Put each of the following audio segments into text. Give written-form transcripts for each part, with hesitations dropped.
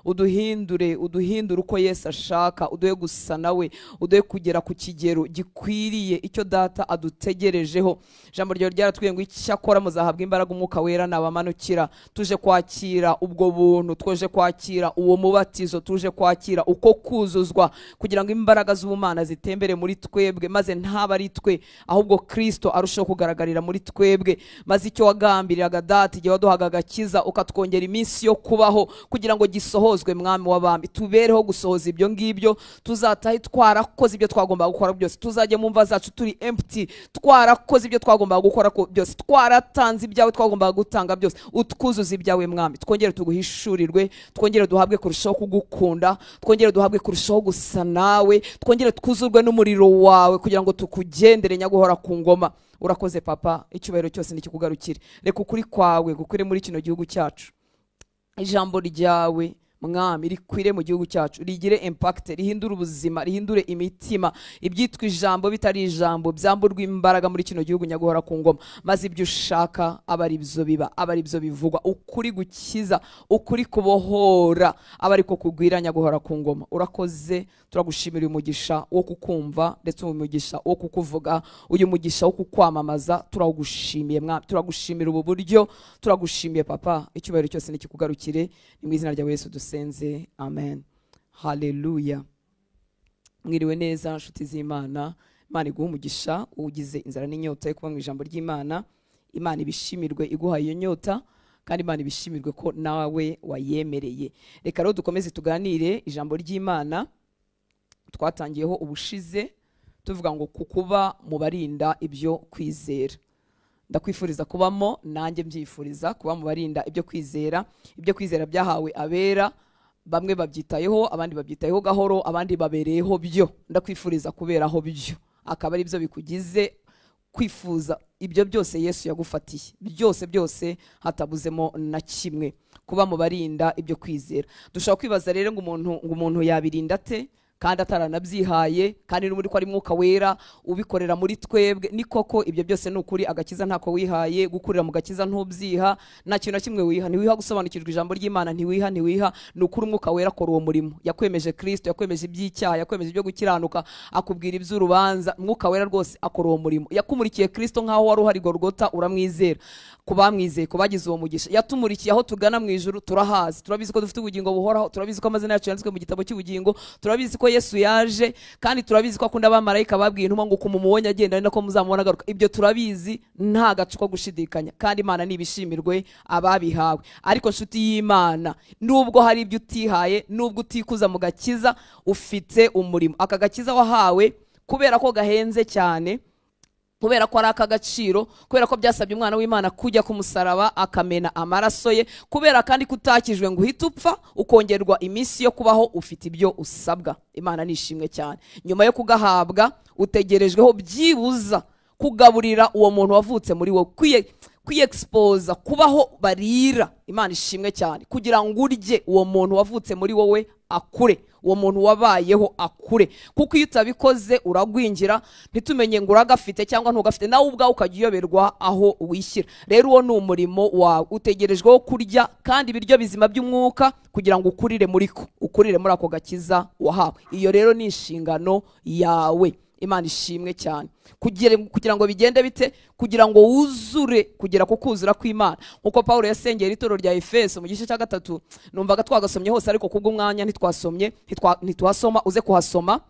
Uduhindure, uduhindure uko Yesu ashaka, uduhe gusa nawe, uduhe kugera ku kigero gikwiriye icyo Data adutegerejeho. Ijambo ryawe ryaratubwiye ngo icyakora muzahabwa imbaraga Umwuka Wera nabamanukira. Tuje kwakira ubwo buntu, tuje kwakira uwo mubatizo, tuje kwakira uko kuzuzwa, kugira ngo imbaraga z'ubumana zitembere muri twebwe, maze ntaba ari twe ahubwo Kristo arusheho kugaragarira muri twebwe. Maze icyo wagambiriraga Data igihe waduhaga agakiza, ukatwongera iminsi yo kubaho kugira ngo gisohozwe, Mwami w'abami, tubereho gusohoza ibyo ngibyo. Tuzatahe twarakoze ibyo twagombaga gukora byose, tuzajye mu mva zacu turi empty, twarakoze ibyo twagombaga gukora byose, twaratanze ibyawe twagombaga gutanga byose. Utwuzuze ibyawe Mwami, twongere tuguhishurirwe, twongere duhabwe kurushaho kugukunda, twongere duhabwe kurushaho gusa nawe, twongere twuzurwe n'umuriro wawe kugira ngo tukugendere nyaguhora ku ngoma. Urakoze Papa, icyubahiro cyose nikikugarukire. Reka ukuri kwawe gukwire muri kino gihugu cyacu, ijambo ryawe Mwami rikwire mu gihugu cyacu, rigire impact, rihindure ubuzima, rihindure imitima. Ibyitwa ijambo bitari ijambo byamburwa imbaraga muri kino gihugu nyaguhora ku ngoma, maze ibyo ushaka aba ari byo biba, aba ari byo bivugwa. Ukuri gukiza, ukuri kubohora, aba ariko kugwira nyaguhora ku ngoma. Urakoze, turagushimira uyu mugisha wo kukumva, ndetse uyu mugisha wo kukuvuga, uyu mugisha wo kukwamamaza. Turagushimiye Mwami, turagushimira ubu buryo, turagushimiye Papa. Icyubahiro cyose nikikugarukire, ni mu izina rya Yesu dusenze, amen. Haleluya. Mwiriwe neza nshuti z'Imana. Imana iguhe umugisha, ugize inzara n'inyota yo kuba mu ijambo ry'Imana. Imana ibishimirwe iguha iyo nyota, kandi Imana ibishimirwe ko nawe wayemereye. Reka rero dukomeze tuganire ijambo ry'Imana twatangiyeho ubushize, tuvuga ngo kukuba mu barinda ibyo kwizera. Ndakwifuriza kubamo, nanjye mbyifuriza kuba mu barinda ibyo kwizera. Ibyo kwizera byahawe abera, bamwe babyitayeho, abandi babyitayeho gahoro, abandi babereyeho byo. Ndakwifuriza kuberaho byo, akaba ari byo bikugize kwifuza ibyo byose Yesu yagufatiye byose byose, hatabuzemo na kimwe. Kuba mu barinda ibyo kwizera. Dushobora kwibaza rero ngo umuntu yabirinda ate kandi ataranabyihaye, kandi n'ubundi ko ari Mwuka Wera ubikorera muri twebwe. Ni koko ibyo byose ni ukuri, agakiza ntako wihaye, gukurira mu gakiza ntubyiha, nta kintu na kimwe wiha. Ntiwiha gusobanukirwa ijambo ry'Imana, ntiwiha. Ni ukuri Umwuka Wera akora uwo murimo. Yakwemeje Kristo, yakwemeje iby'icyaha, yakwemeje ibyo gukiranuka, akubwira iby'urubanza. Mwuka Wera rwose akora uwo murimo. Yakumurikiye Kristo nkaho wari uhari Golgota, uramwizera. Kubamwizeye, kubagize uwo mugisha, yatumurikiye aho tugana mu ijuru, turahazi, turabizi ko dufite ubugingo buhoraho, turabizi ko amazina yacu yanditswe mu gitabo cy'ubugingo, turabizi ko Yesu yaje, kandi turabizi ko akunda abamarayika babwiye intumwa ngo kumumubonye agenda ari nako muzamubona agaruka. Ibyo turabizi, nta gacu ko gushidikanya, kandi Imana nibishimirwe ababihawe. Ariko nshuti y'Imana, nubwo hari ibyo utihaye, nubwo utikuza mu gakiza, ufite umurimo. Aka gakiza wahawe kubera ko gahenze cyane, kubera ko ari ak'agaciro, kubera ko byasabye umwana w'Imana kujya ku musaraba akamena amaraso ye, kubera kandi kutakijwe ngo uhite upfa, ukongerwa iminsi yo kubaho, ufite ibyo usabwa. Imana nishimwe cyane. Nyuma yo kugahabwa, utegerejweho byibuza kugaburira uwo muntu wavutse muri wowe, kwiyexposa, kubaho barira. Imana ishimwe cyane, kugira ngo urye uwo muntu wavutse muri wowe akure, uwo muntu wabayeho akure. Kuko iyo utabikoze uragwingira, ntitumenye ngo uragafite cyangwa ntugafite, nawe ubwawe ukajya uyoberwa aho wishyira. Rero uwo ni umurimo wawe, utegerejweho kurya kandi ibiryo bizima by'umwuka kugira ngo ukurire muri ko, ukurire muri ako gakiza wahawe. Iyo rero ni inshingano yawe. Imana ishimwe cyane. Kugira ngo bigende bite, kugira ngo wuzure, kugera ku kuzura kw'Imana. Nkuko Paulo yasengera itorero rya Efeso mu gice cya 3, numvaga twagasomye hose ariko kubw'umwanya ntitwasomye, ntitwasoma, uze kuhasoma.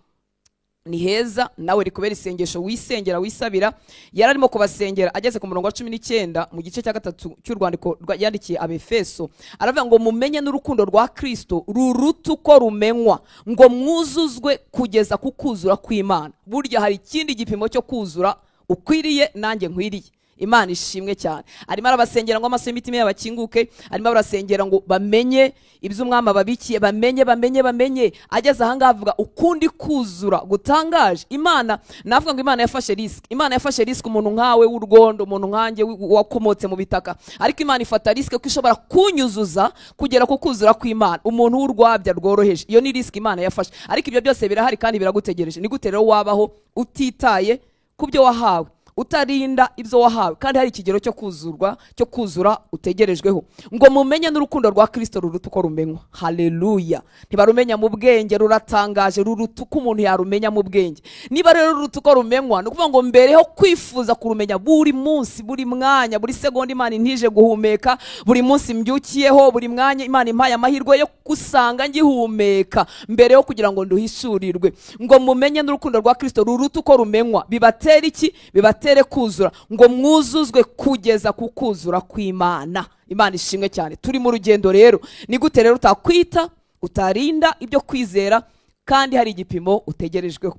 Ni heza nawe rikubera isengesho wisengera wisabira. Yararimo kubasengera ageze ku murongo wa 19 mu gice cya 3 cy'urwandiko yandikiye Abefeso, aravuga ngo mumenye n'urukundo rwa Kristo ruruta uko rumenywa, ngo mwuzuzwe kugeza ku kuzura kw'Imana. Burya hari ikindi gipimo cyo kuzura ukwiriye nanjye nkwiriye. Imana ishimwe cyane. Arimo arabasengera ngo amaso y'imitima yabo akinguke, arimo arabasengera ngo bamenye ibyo umwami ababikiye, bamenye. Ageze aha ngaha avuga ukundi kuzura gutangaje. Imana, navuga ngo Imana yafashe risk. Imana yafashe risk umuntu nkawe w'urwondo, umuntu nkanjye wakomotse mu bitaka. Ariko Imana ifata risk ko ishobora kunyuzuza kugera ku kuzura kw'Imana, umuntu w'urwabya rworoheje. Iyo ni risk Imana yafashe. Ariko ibyo byose birahari kandi biragutegereje. Ni gute rero wabaho utitaye ku byo wahawe, Utarinda ibyo wahawe kandi hari ikigero cyo kuzurwa, cyo kuzura utegerejweho. Ngo mumenye n'urukundo rwa Kristo ruruta uko rumenywa. Haleluya. Ntibarumenya mu bwenge, ruratangaje, ruruta uko umuntu yarumenya mu bwenge. Niba rero ruruta uko rumenywa, ni ukuvuga ngo mbereho kwifuza kurumenya buri munsi, buri mwanya, buri segonda Imana intije guhumeka, buri munsi mbyukiyeho, buri mwanya Imana impaye amahirwe yo gusanga ngihumeka, mbereho kugira ngo nduhishurirwe. Ngo mumenye n'urukundo rwa Kristo ruruta uko rumenywa. Bibatera iki? Bibatera kuzura, ngo mwuzuzwe kugeza ku kuzura kw'Imana. Imana ishimwe cyane. Turi mu rugendo rero. Ni gute rero utakwita, utarinda ibyo kwizera kandi hari igipimo utegerejweho?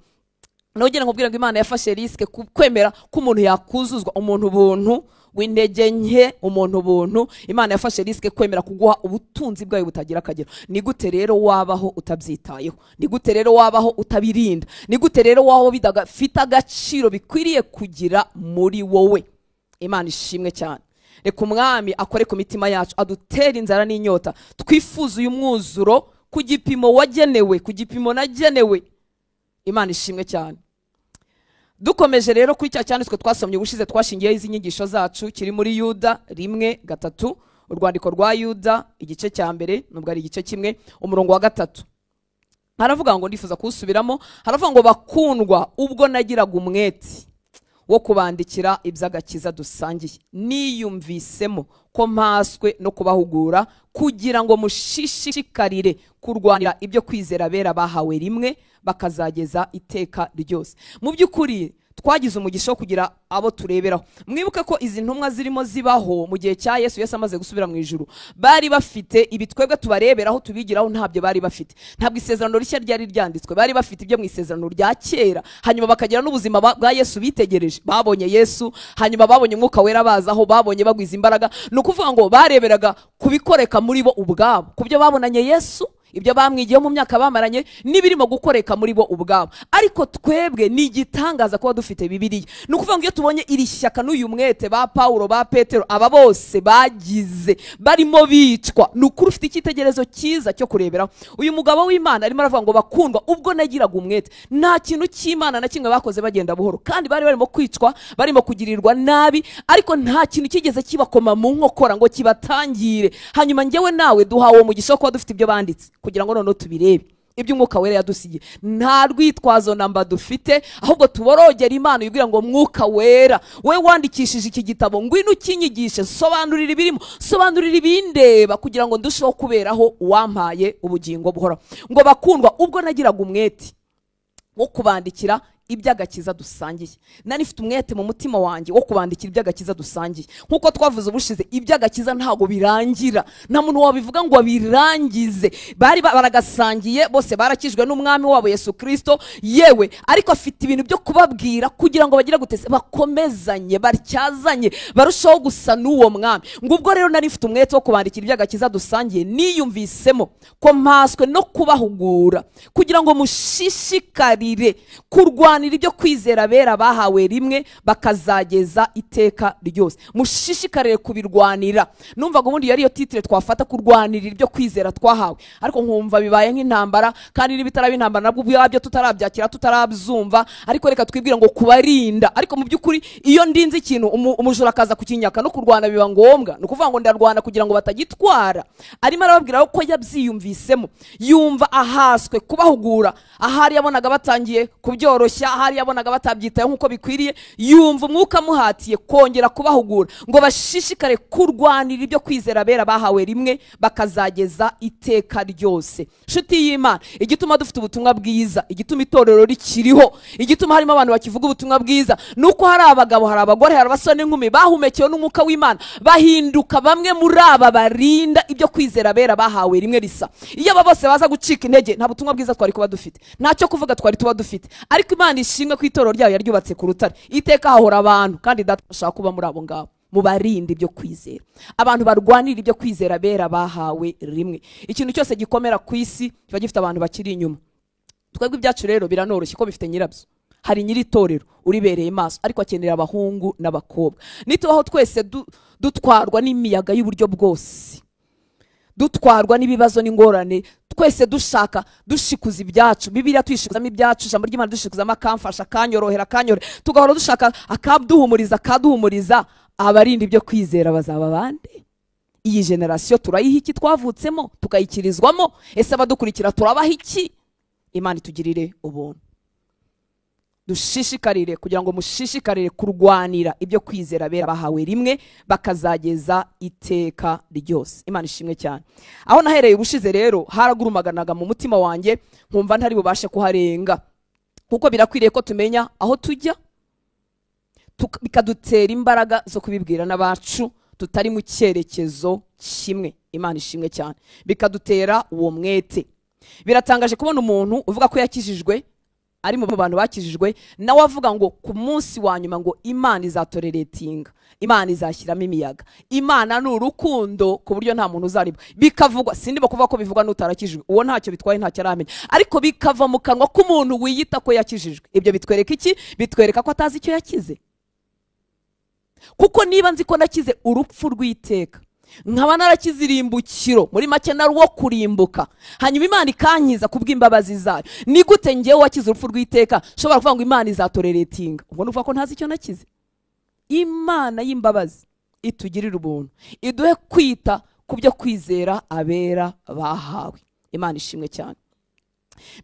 Nogera nkubwira ngo Imana yafashe risk kwemera ko umuntu yakuzuzwa, umuntu buntu w'intege nke, umuntu buntu. Imana yafashe risk kwemera kuguha ubutunzi bwayo butagira akagero. Ni gute rero wabaho utabyitayeho? Ni gute rero wabaho utabirinda? Ni gute rero wabaho bidafite agaciro bikwiriye kugira muri wowe? Imana ishimwe cyane. Reka umwami akore ku mitima yacu, adutere inzara n'inyota, twifuze uyu mwuzuro ku gipimo wagenewe, ku gipimo nagenewe. Imana ishimwe cyane. Dukomeje rero kuri cya cyanditswe twasomye ubushize, twashingiyeho izi nyigisho zacu, kiri muri Yuda 1:3, urwandiko rwa Yuda igice cya mbere, nubwo ari igice kimwe, umurongo wa 3. Haravuga ngo, ndifuza kuwusubiramo, haravuga ngo bakundwa, ubwo nagiraga umwete wo kubandikira iby'agakiza dusangiye, niyumvisemo ko mpaswe no kubahugura kugira ngo mushishikarire kurwanira ibyo kwizera bera bahawe rimwe bakazageza iteka ryose. Mu by'ukuri twagize umugisha wo kugira abo tureberaho. Mwibuke ko izi ntumwa zirimo zibaho mu gihe cya Yesu, Yesu amaze gusubira mu ijuru, bari bafite ibitwebwe tubareberaho, tubigiraho, ntabyo bari bafite. Ntabwo isezerano rishya ryari ryanditswe, bari bafite ibyo mu isezerano rya kera, hanyuma bakagira n'ubuzima bwa Yesu bitegereje. Babonye Yesu, hanyuma babonye umwuka wera bazaho, babonye bagwiza imbaraga. Ni ukuvuga ngo bareberaga kubikoreka muri bo ubwabo, kubyo babonanye Yesu, ibyo bamwigiyeho mu myaka bamaranye, n'ibirimo gukoreka muri bo ubwabo. Ariko twebwe ni igitangaza kuba dufite Bibiliya. Ni ukuvuga ngo iyo tubonye iri shyaka n'uyu mwete ba Paulo, ba Petero, aba bose bagize barimo bicwa, ni ukuri ufite icyitegererezo cyiza cyo kureberaho. Uyu mugabo w'Imana arimo aravuga ngo bakundwa, ubwo nagiraga umwete. Nta kintu cy'Imana na kimwe bakoze bagenda buhoro, kandi bari barimo kwicwa, barimo kugirirwa nabi, ariko nta kintu kigeze kibakoma mu nkokora ngo kibatangire. Hanyuma njyewe nawe duhawe umugisha wo kuba dufite ibyo banditse, kugira ngo noneho tubirebe ibyo umwuka wera yadusigiye. Nta rwitwazo namba dufite, ahubwo tuborogera Imana yibwira ngo mwuka wera, we wandikishije iki gitabo, ngwino ukinyigishe, sobanurira ibirimo, sobanurira ibindeba, kugira ngo ndusheho kuberaho uwampaye ubugingo buhoraho. Ngo bakundwa, ubwo nagiraga umwete wo kubandikira iby'agakiza dusangiye, nari mfite umwete mu mutima wanjye wo kubandikira iby'agakiza dusangiye. Nkuko twavuze ubushize, iby'agakiza ntago birangira, nta muntu wabivuga ngo abirangize. Bari baragasangiye bose, barakijwe n'umwami wabo Yesu Kristo, yewe ariko afite ibintu byo kubabwira kugira ngo bagire gutese, bakomezanye, batyazanye, barushaho gusa n'uwo mwami. Ngo ubwo rero nari mfite umwete wo kubandikira iby'agakiza dusangiye, niyumvisemo ko mpaswe no kubahugura kugira ngo mushishikarire kurwana ibyo kwizera bera bahawe rimwe bakazageza iteka ryose. Mushishikarire kubirwanira. Numvaga ubundi yari yo titre twafata, kurwanirira ibyo kwizera twahawe, ariko nkumva bibaye nk'intambara, kandi n'ibitaraba intambara nabwo ubwabyo tutarabyakira, tutarabyumva. Ariko reka twibwira ngo kubarinda. Ariko mu by'ukuri iyo ndinze ikintu umujura akaza kukinyaka, no kurwana biba ngombwa. Ni ukuvuga ngo ndarwana kugira ngo batagitwara. Arimo arababwira ko yabyiyumvisemo, yumva ahaswe kubahugura. Ahari yabonaga batangiye kubyoroshya, ahari yabonaga batabyitayeho nkuko bikwiriye, yumva umwuka amuhatiye kongera kubahugura ngo bashishikare kurwanira ibyo kwizera bera bahawe rimwe bakazageza iteka ryose. Nshuti y'Imana, igituma dufite ubutumwa bwiza, igituma itorero rikiriho, igituma harimo abantu bakivuga ubutumwa bwiza, nuko hari abagabo, hari abagore, hari abasore n'inkumi bahumekewe n'umwuka w'Imana, bahinduka bamwe muri aba barinda ibyo kwizera bera bahawe rimwe risa. Iyo aba bose baza gucika intege, nta butumwa bwiza twari kuba dufite, ntacyo kuvuga twari tuba dufite. Ariko Imana ishimwe ku itorero ryayo yaryubatse ku rutare, iteka hahora abantu, kandi Data ashaka kuba muri abo ngabo mubarinda ibyo kwizera, abantu barwanira ibyo kwizera bera bahawe rimwe. Ikintu cyose gikomera ku isi kiba gifite abantu bakiri inyuma. Twebwe ibyacu rero biranoroshye ko bifite nyirabyo. Hari nyiri itorero uribereye maso, ariko akenera abahungu n'abakobwa. Nitubaho twese dutwarwa n'imiyaga y'uburyo bwose, dutwarwa n'ibibazo n'ingorane, Twese dushaka dushikuza ibyacu, Bibiliya tuyishikuzamo ibyacu, ijambo ry'Imana dushikuzamo akamfasha, akanyorohera, akanyorohera, tugahora dushaka akaduhumuriza, akaduhumuriza. Abarinda ibyo kwizera bazaba bande? Iyi generasiyo turayiha iki twavutsemo tukayikirizwamo? Ese abadukurikira turabaha iki? Imana itugirire ubuntu. Dushishikarire kugira ngo mushishikarire kurwanira ibyo kwizera bera bahawe rimwe bakazageza iteka ryose. Imana ishimwe cyane. Aho nahereye ubushize rero haragurumaganaga mu mutima wanjye, nkumva ntari bubashe kuharenga, kuko birakwiriye ko tumenya aho tujya, bikadutera imbaraga zo kubibwira n'abacu tutari mu cyerekezo kimwe. Imana ishimwe cyane. Bikadutera uwo mwete. Biratangaje kubona umuntu uvuga ko yakijijwe, ari mu bantu bakijijwe, nawe avuga ngo ku munsi wa nyuma ngo Imana izatoreretinga, Imana izashyiramo imiyaga, Imana ni urukundo ku buryo nta muntu uzaribwa. Bikavugwa, sindimo kuvuga ko bivugwa n'utarakijijwe, uwo ntacyo bitwaye, ntacyo aramenya, ariko bikava mu kanwa k'umuntu wiyita ko yakijijwe. Ibyo bitwereka iki? Bitwereka ko atazi icyo yakize. Kuko niba nzi ko nakize urupfu rw'iteka, nkaba narakize irimbukiro, muri make nari uwo kurimbuka, hanyuma Imana ikankiza kubw'imbabazi zayo, ni gute ngewe wakize urupfu rw'iteka nshobora kuvuga ngo Imana izatoreretinga? Ubwo nuvuga ko ntazi icyo nakize. Imana y'imbabazi itugirire ubuntu, iduhe kwita ku byo kwizera abera bahawe. Imana ishimwe cyane.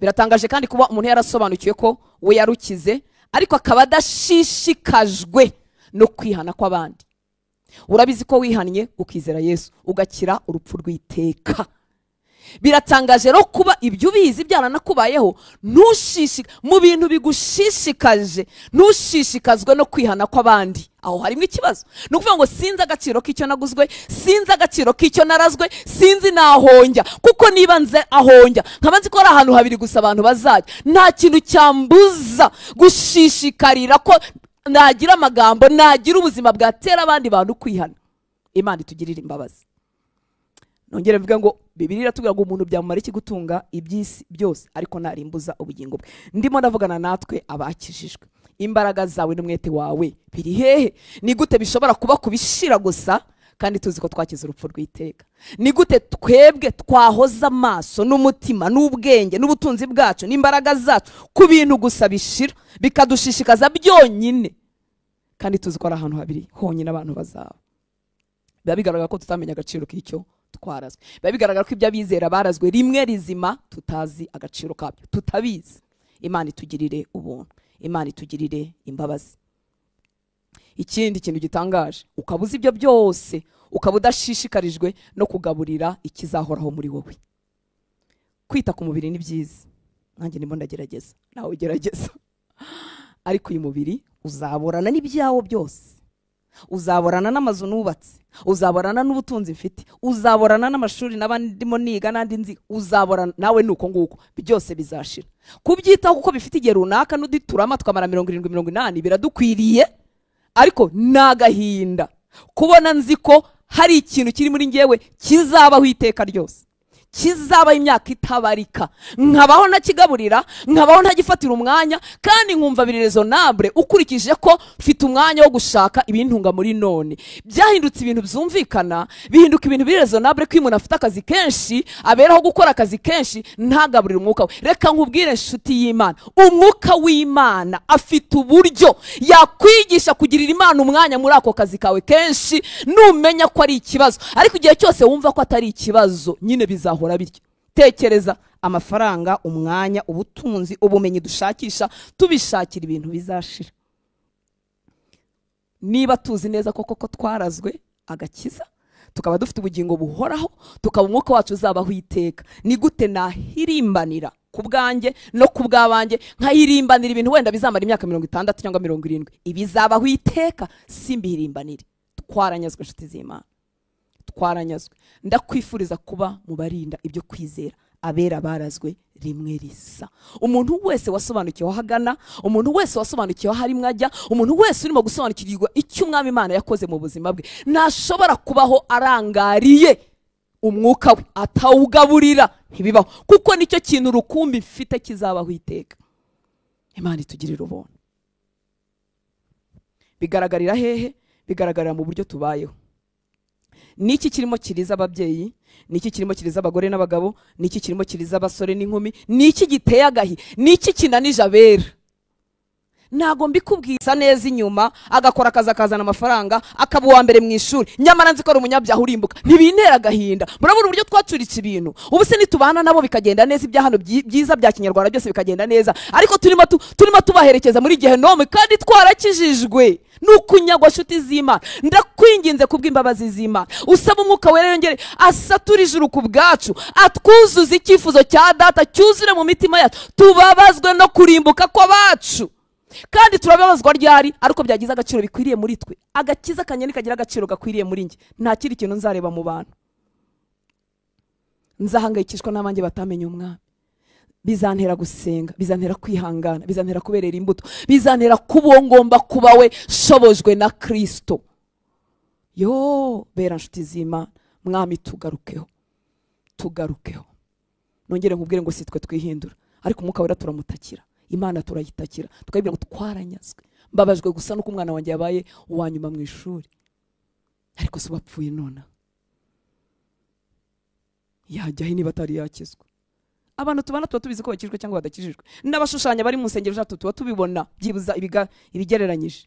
Biratangaje kandi kuba umuntu yarasobanukiwe ko we yarukize, ariko akaba adashishikajwe no kwihana kw'abandi. Urabizi ko wihannye ukizera Yesu ugakira urupfu rw'iteka. Biratangaje rero kuba ibyo ubizi byaranakubayeho, ntushishika mu bintu bigushishikaje, ntushishikazwe no kwihana kw'abandi. Aho harimo ikibazo. Ni ukuvuga ngo sinzi agaciro k'icyo naguzwe, sinzi agaciro k'icyo narazwe, sinzi nahonjya. Kuko niba nze ahonjya, nkaba nzi ko ari ahantu habiri gusa abantu bazajya, nta kintu cyambuza gushishikarira ko nagira amagambo, nagira ubuzima bwatera abandi bantu kwihana. Imana itugirire imbabazi. Nongere mvuge ngo Bibiliya iratubwira ngo umuntu byamumara iki gutunga iby'isi byose ariko narimbuza ubugingo bwe. Ndimo ndavugana natwe abakijijwe. Imbaraga zawe n'umwete wawe biri hehe? Ni gute bishobora kuba kubishira gusa kandi tuzi ko twakize urupfu rw'iteka? Ni gute twebwe twahoza amaso n'umutima n'ubwenge n'ubutunzi bwacu n'imbaraga zacu ku bintu gusa bishira bikadushishikaza byonyine, kandi tuzi ko ari ahantu habiri honyine abantu bazaba? Biba bigaragara ko tutamenya agaciro k'icyo twarazwe. Biba bigaragara ko ibyo abizera barazwe rimwe rizima tutazi agaciro kabyo, tutabizi. Imana itugirire ubuntu, Imana itugirire imbabazi. Ikindi kintu gitangaje, ukabuza ibyo byose, ukaba udashishikarijwe no kugaburira ikizahoraho muri wowe. Kwita ku mubiri ni byiza, nanjye ndimo ndagerageza, nawe ugerageza, ariko uyu mubiri uzaborana n'ibyawo byose. Uzaborana n'amazu nubatse, uzaborana n'ubutunzi mfite, uzaborana n'amashuri n'abandimo niga n'andi nzi, uzaborana nawe nuko nguko, byose bizashira. Kubyitaho kuko bifite igihe runaka n'uditurama tukamara 70 80 biradukwiriye, ariko nagahinda kubona nzi ko hari ikintu kiri muri ngewe kizabaho iteka ryose, kizabaho imyaka itabarika, nkabaho ntakigaburira, nkabaho ntagifatira umwanya, kandi nkumva biri raisonnable ukurikije ko mfite umwanya wo gushaka ibintunga muri none. Byahindutse ibintu byumvikana, bihinduka ibintu biri raisonnable ko umuntu afite akazi kenshi, aberaho gukora akazi kenshi, ntagaburira umwuka we. Reka nkubwire inshuti y'Imana, umwuka w'Imana afite uburyo yakwigisha kugirira Imana umwanya muri ako kazi kawe kenshi, numenya ko ari ikibazo. Ariko igihe cyose wumva ko atari ikibazo, nyine bizaho. Tekereza amafaranga, umwanya, ubutunzi, ubumenyi dushakisha, tubishakira ibintu bizashira. Niba tuzi neza koko ko twarazwe agakiza, tukaba dufite ubugingo buhoraho, tukaba umwuka wacu uzabaho iteka, ni gute nahirimbanira ku bwanjye no ku bw'abanjye, nkahirimbanira ibintu wenda bizamara imyaka 60 cyangwa 70, ibizabaho iteka simbihirimbanire? Twaranyazwe inshuti z'Imana, twaranyazwe. Ndakwifuriza kuba mu barinda ibyo kwizera abera barazwe rimwe risa. Umuntu wese wasobanukiwe aho agana, umuntu wese wasobanukiwe aho arimwe ajya, umuntu wese urimo gusobanukirwa icyo Umwami Imana yakoze mu buzima bwe, ntashobora kubaho arangariye umwuka we atawugaburira, ntibibaho, kuko nicyo kintu rukumbi mfite kizabaho iteka. Imana itugirire ubuntu. Bigaragarira hehe? Bigaragarira mu buryo tubayeho. Niki kirimo kiriza ababyeyi? Niki kirimo kiriza abagore n'abagabo? Niki kirimo kiriza abasore n'inkumi? Niki giteye agahi? Niki kinanije abera? Ntago mbikubwisa neza inyuma, agakora akazi akazana amafaranga, akaba uwa mbere mu ishuri, nyamara nzi ko ari umunyabyaha urimbuka. Ntibintera agahinda. Murabona uburyo twacuritse ibintu. Ubu se nitubana nabo bikagenda neza, ibya hano byiza bya kinyarwanda byose bikagenda neza, ariko turimo tubaherekeza muri gehinomu kandi twarakijijwe. Nukunyagwa nshuti z'Imana, ndakwinginze kubw'imbabazi z'Imana, usaba umwuka wera yongere asature ijuru ku bwacu, atwuzuze icyifuzo cya data cyuzure mu mitima yacu, tubabazwe no kurimbuka kw'abacu. Kandi turababazwa ryari ariko byagize agaciro bikwiriye muri twe. Agakiza kanyeni kagira agaciro gakwiriye muri nge. Nta kindi kintu nzareba mu bantu. Nzahangayikishwa n'abanjye batamenye umwami. Bizantera gusenga, bizantera kwihangana, bizantera kuberera imbuto, bizantera kuba ngomba kuba we shobojwe na Kristo. Yo bera nshuti z'Imana, mwami tugarukeho, tugarukeho. Nongere nkubwire ngo si twe twihindura, ariko umwuka wera turamutakira, Imana turayitakira, tukabibwira ngo twaranyazwe. Mbabajwe gusa nuko umwana wanjye yabaye uwa nyuma mu ishuri, ariko se wapfuye nona yajya he niba atari yakizwa? Abantu tubana tuba tubizi ko bakijijwe cyangwa badakijijwe. N'abashushanya bari mu nsengero zacu tuba tubibona, byibuza ibigereranyije.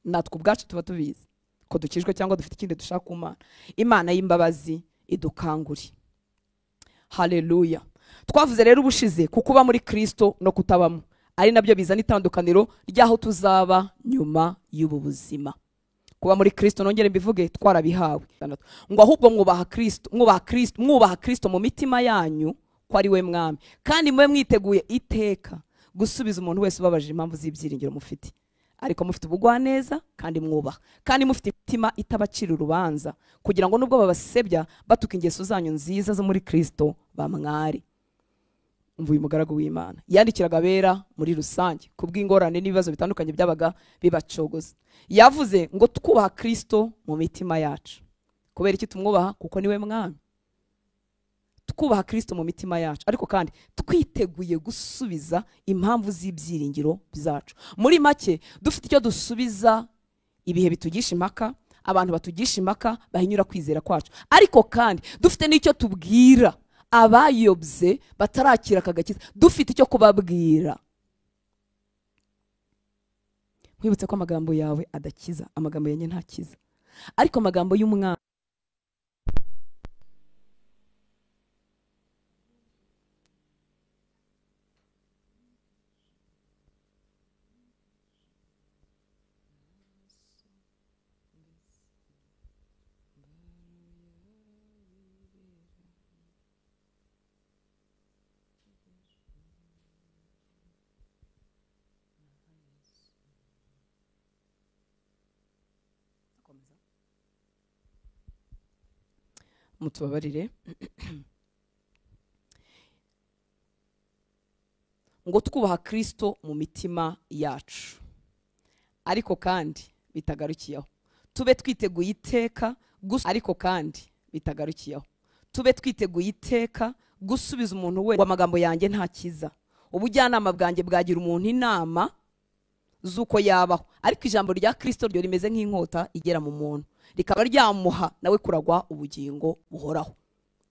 Natwe ubwacu tuba tubizi ko dukijwe cyangwa dufite ikindi dushaka ku Mana. Imana y'imbabazi idukangure. Haleluya. Twavuze rero ubushize ku kuba muri Kristo no kutabamo, ari nabyo bizana itandukaniro ry'aho tuzaba nyuma y'ubu buzima. Kuba muri Kristo, nongere mbivuge, twarabihawe. Ngo ahubwo mwubaha Kristo, mwubaha Kristo, mwubaha Kristo mu mitima yanyu ko ari we mwami, kandi mube mwiteguye iteka gusubiza umuntu wese ubabaje impamvu z'ibyiringiro mufite, ariko mufite ubugwaneza kandi mwubaha, kandi mufite imitima itabacira urubanza, kugira ngo nubwo babasebya batuka ingeso zanyu nziza zo muri Kristo bamwari. Umva uyu mugaragu w'Imana yandikiraga abera muri rusange kubw'ingorane n'ibibazo bitandukanye byabaga bibacogoza. Yavuze ngo twubaha Kristo mu mitima yacu. Kubera iki tumwubaha? Kuko niwe mwami. Twubaha Kristo mu mitima yacu, ariko kandi twiteguye gusubiza impamvu z'ibyiringiro byacu. Muri make dufite icyo dusubiza ibihe bitugisha impaka, abantu batugisha impaka bahinyura kwizera kwacu, ariko kandi dufite n'icyo tubwira abayobye batarakira akagakiza. Dufite icyo kubabwira. Nkwibutse ko amagambo yawe adakiza, amagambo yanjye ntakiza, ariko amagambo y'umwana mutubabarire, ngo twubaha Kristo mu mitima yacu, ariko kandi bitagarukiyeho tube twiteguye iteka ariko kandi bitagarukiyeho tube twiteguye iteka gusubiza umuntu we amagambo yanjye ntakiza. Ubujyanama bwanjye bwagira umuntu inama z'uko yabaho, ariko ijambo rya Kristo ryo rimeze nk'inkota igera mu muntu, rikaba ryamuha nawe kuragwa ubugingo buhoraho.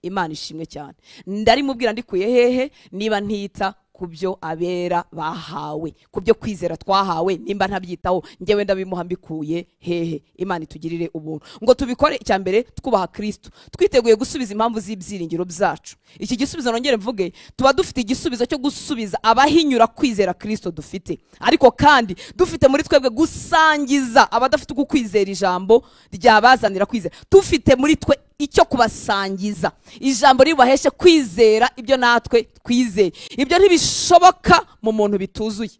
Imana ishimwe cyane. Ndarimubwira ndikuye hehe niba ntita ku byo abera bahawe, ku byo kwizera twahawe, nimba ntabyitaho njyewe ndabimuha mbikuye hehe? Imana itugirire ubuntu ngo tubikore. Icya mbere twubaha Kristo, twiteguye gusubiza impamvu z'ibyiringiro byacu. Iki gisubizo nongere mvuge, tuba dufite igisubizo cyo gusubiza abahinyura kwizera Kristo dufite, ariko kandi dufite muri twebwe gusangiza abadafite uku kwizera ijambo ryabazanira kwizera. Dufite muri twe icyo kubasangiza ijambo ribaheshe kwizera ibyo natwe twizeye. Ibyo ntibishoboka mu muntu bituzuye.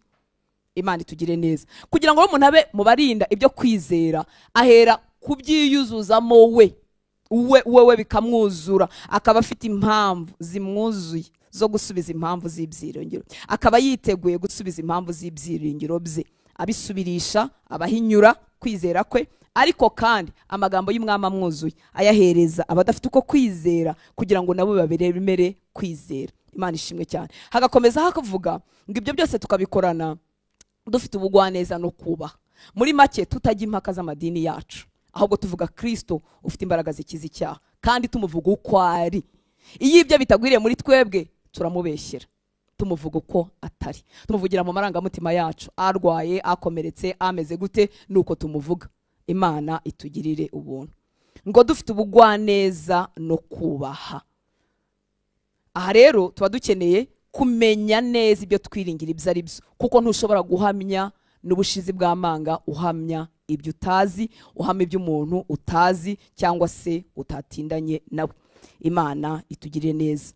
Imana itugire neza kugira ngo umuntu abe mu barinda ibyo kwizera, ahera kubyiyuzuzamo we bikamwuzura, akaba afite impamvu zimwuzuye zo gusubiza impamvu z'ibyiringiro, akaba yiteguye gusubiza impamvu z'ibyiringiro bye, abisubirisha abahinyura kwizera kwe, ariko kandi amagambo y'umwami amwuzuye ayahereza abadafite uko kwizera kugira ngo nabo baberemere kwizera. Imana ishimwe cyane. Hagakomeza hakavuga ngo ibyo byose tukabikorana dufite ubugwaneza no kubaha. Muri make tutajya impaka z'amadini yacu, ahubwo tuvuga Kristo ufite imbaraga zikiza icyaha, kandi tumuvuga uko ari. Iyo ibyo bitagwiriye muri twebwe turamubeshyera, tumuvuga uko atari, tumuvugira mu marangamutima yacu, arwaye, akomeretse, ameze gute, nuko tumuvuga. Imana itugirire ubuntu. Ngo dufite ubugwaneza no kubaha. Aha rero tuba dukeneye kumenya neza ibyo twiringira ibyo ari byo, kuko ntushobora guhamya n'ubushizi bw'amanga uhamya ibyo utazi, uhamya ibyo umuntu utazi cyangwa se utatindanye nawe. Imana itugirire neza.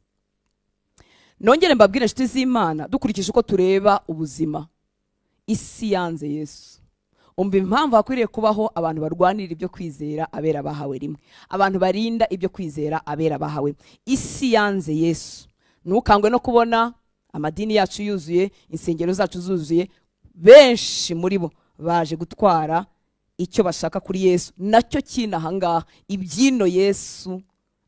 Nongere mbabwire inshuti z'Imana, dukurikije uko tureba ubuzima, isi yanze Yesu. Umva impamvu hakwiriye kubaho abantu barwanira ibyo kwizera abera bahawe rimwe, abantu barinda ibyo kwizera abera bahawe. Isi yanze Yesu. Ntukangwe no kubona amadini yacu yuzuye, insengero zacu zuzuye, benshi muri bo baje gutwara icyo bashaka kuri Yesu, nacyo kinahangaha ibyino Yesu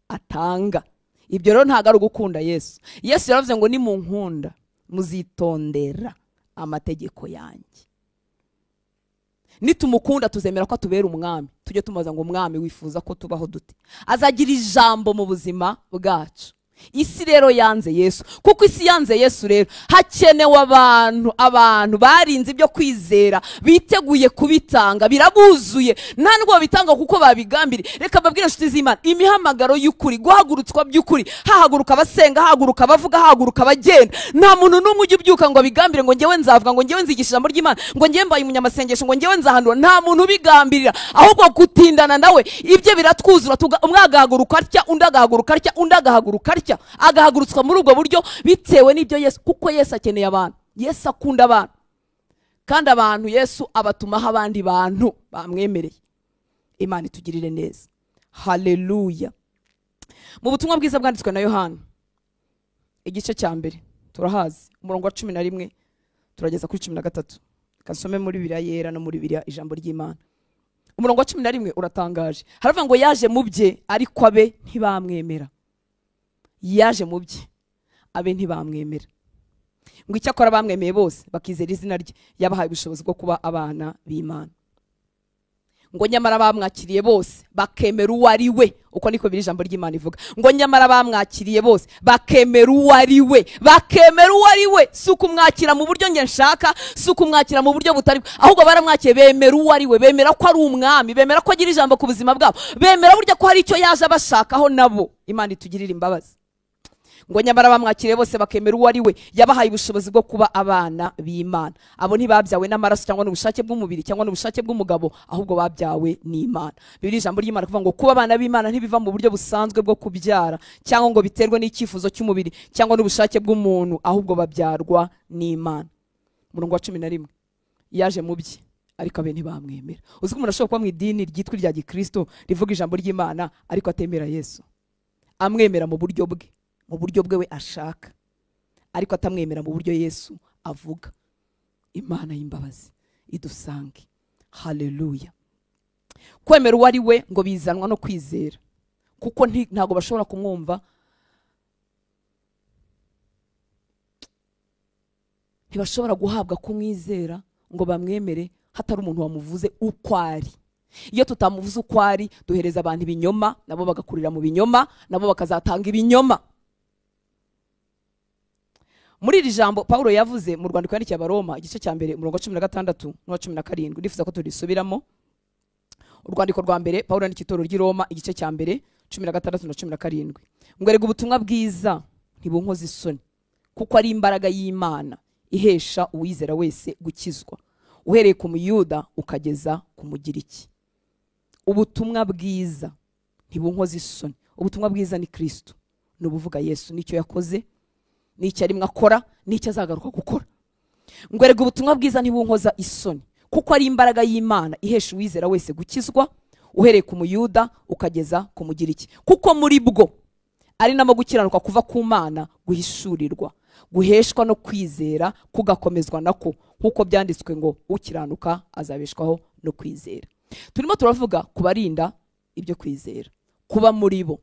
atanga. Ibyo rero ntago ari ugukunda Yesu. Yesu yaravuze ngo nimunkunda muzitondera amategeko yanjye. Nitumukunda tuzemera ko atubera umwami. Tujye tumubaza ngo umwami wifuza ko tubaho dute? Azagira ijambo mu buzima bwacu. Isi rero yanze Yesu. Kuko isi yanze Yesu rero hakenewe abantu barinze ibyo kwizera, biteguye kubitanga, birabuzuye, nta nubwo babitanga kuko babigambiriye. Reka mbabwire inshuti z'Imana, imihamagaro y'ukuri, guhagurutswa by'ukuri, hahaguruka abasenga, hahaguruka abavuga, hahaguruka abagenda. Nta muntu n'umwe ujya ubyuka ngo abigambire ngo njyewe nzavuga, ngo njyewe nzigisha ijambo ry'Imana, ngo njyewe mbaye umunyamasengesho, ngo njyewe nzahanura. Nta muntu ubigambirira, ahubwo gutindana nawe ibyo biratwuzura. Umwe agahaguruka atya, undi agahaguruka atya, undi agahaguruka atya, agahagurutswa muri ubwo buryo bitewe n'ibyo Yesu, kuko Yesu akeneye abantu. Yesu akunda abantu, kandi abantu Yesu abatumaho abandi bantu bamwemereye. Imana itugirire neza. Haleluya. Mu butumwa bwiza bwanditswe na Yohana igice cya mbere turahazi, umurongo wa 11 turageza kuri 13. Kasome muri Bibiliya yera no muri Bibiliya ijambo ry'Imana. Umurongo wa 11 uratangaje. Haravuga ngo yaje mu bye ariko abe ntibamwemera. Yaje mu bye abe ntibamwemera. Ngo icyakora bamwemeye bose bakizera izina rye, yabahaye ubushobozi bwo kuba abana b'Imana. Ngo nyamara bamwakiriye bose bakemera uwo ari we. Uko niko biri ijambo ry'Imana ivuga. Ngo nyamara bamwakiriye bose bakemera uwo ari we, bakemera uwo ari we. Si ukumwakira mu buryo nge nshaka, si ukumwakira mu buryo butari, ahubwo baramwakiye bemera uwo ari we, bemera ko ari umwami, bemera ko agira ijambo ku buzima bwabo, bemera burya ko hari icyo yaje abashakaho nabo. Imana itugirire imbabazi. Ngo nyamara bamwakiriye bose bakemera uwo ari we, yabahaye ubushobozi bwo kuba abana b'Imana. Abo ntibabyawe n'amaraso cyangwa n'ubushake bw'umubiri cyangwa n'ubushake bw'umugabo, ahubwo babyawe n'Imana. Bibiliya ijambo ry'Imana kuvuga ngo kuba abana b'Imana ntibiva mu buryo busanzwe bwo kubyara, cyangwa ngo biterwe n'icyifuzo cy'umubiri cyangwa n'ubushake bw'umuntu, ahubwo babyarwa n'Imana. Umurongo wa 11, yaje mu bye ariko abe ntibamwemera. Uzi ko umuntu ashobora kuba mu idini ryitwa irya Gikristo rivuga ijambo ry'Imana ariko atemera Yesu, amwemera mu buryo bwe, mu buryo bwe we ashaka, ariko atamwemera mu buryo Yesu avuga. Imana y'imbabazi idusange. Haleluya. Kwemera uwo ari we ngo bizanwa no kwizera, kuko ntago bashobora kumwumva, ntibashobora guhabwa kumwizera ngo bamwemere hatari umuntu wamuvuze uko ari. Iyo tutamuvuze uko ari, duhereza abantu ibinyoma, nabo bagakurira mu binyoma, nabo bakazatanga ibinyoma. Muri iri jambo Paulo yavuze mu rwandiko yandikiye Abaroma igice cya mbere umurongo wa 16 n'uwa 17, ndifuza ko turisubiramo. Urwandiko rwa mbere Paulo yandikiye itorero ry'i Roma igice cya mbere 16 na 17. Ngo erega ubutumwa bwiza ntibunkoza isoni, kuko ari imbaraga y'Imana ihesha uwizera wese gukizwa, uhereye ku Muyuda ukageza ku Mugiriki. Ubutumwa bwiza ntibunkoza isoni. Ubutumwa bwiza ni Kristo, ni ubuvuga Yesu nicyo yakoze, n'icyo arimwe akora, n'icyo azagaruka gukora. Ngo erega ubutumwa bwiza ntibunkoza isoni, kuko ari imbaraga y'Imana ihesha uwizera wese gukizwa, uhereye ku Muyuda ukageza ku Mugiriki. Kuko muri bwo ari namo gukiranuka kuva ku Mana guhishurirwa, guheshwa no kwizera kugakomezwa nako, nkuko byanditswe ngo ukiranuka azabeshwaho no kwizera. Turimo turavuga kubarinda ibyo kwizera, kuba muri bo.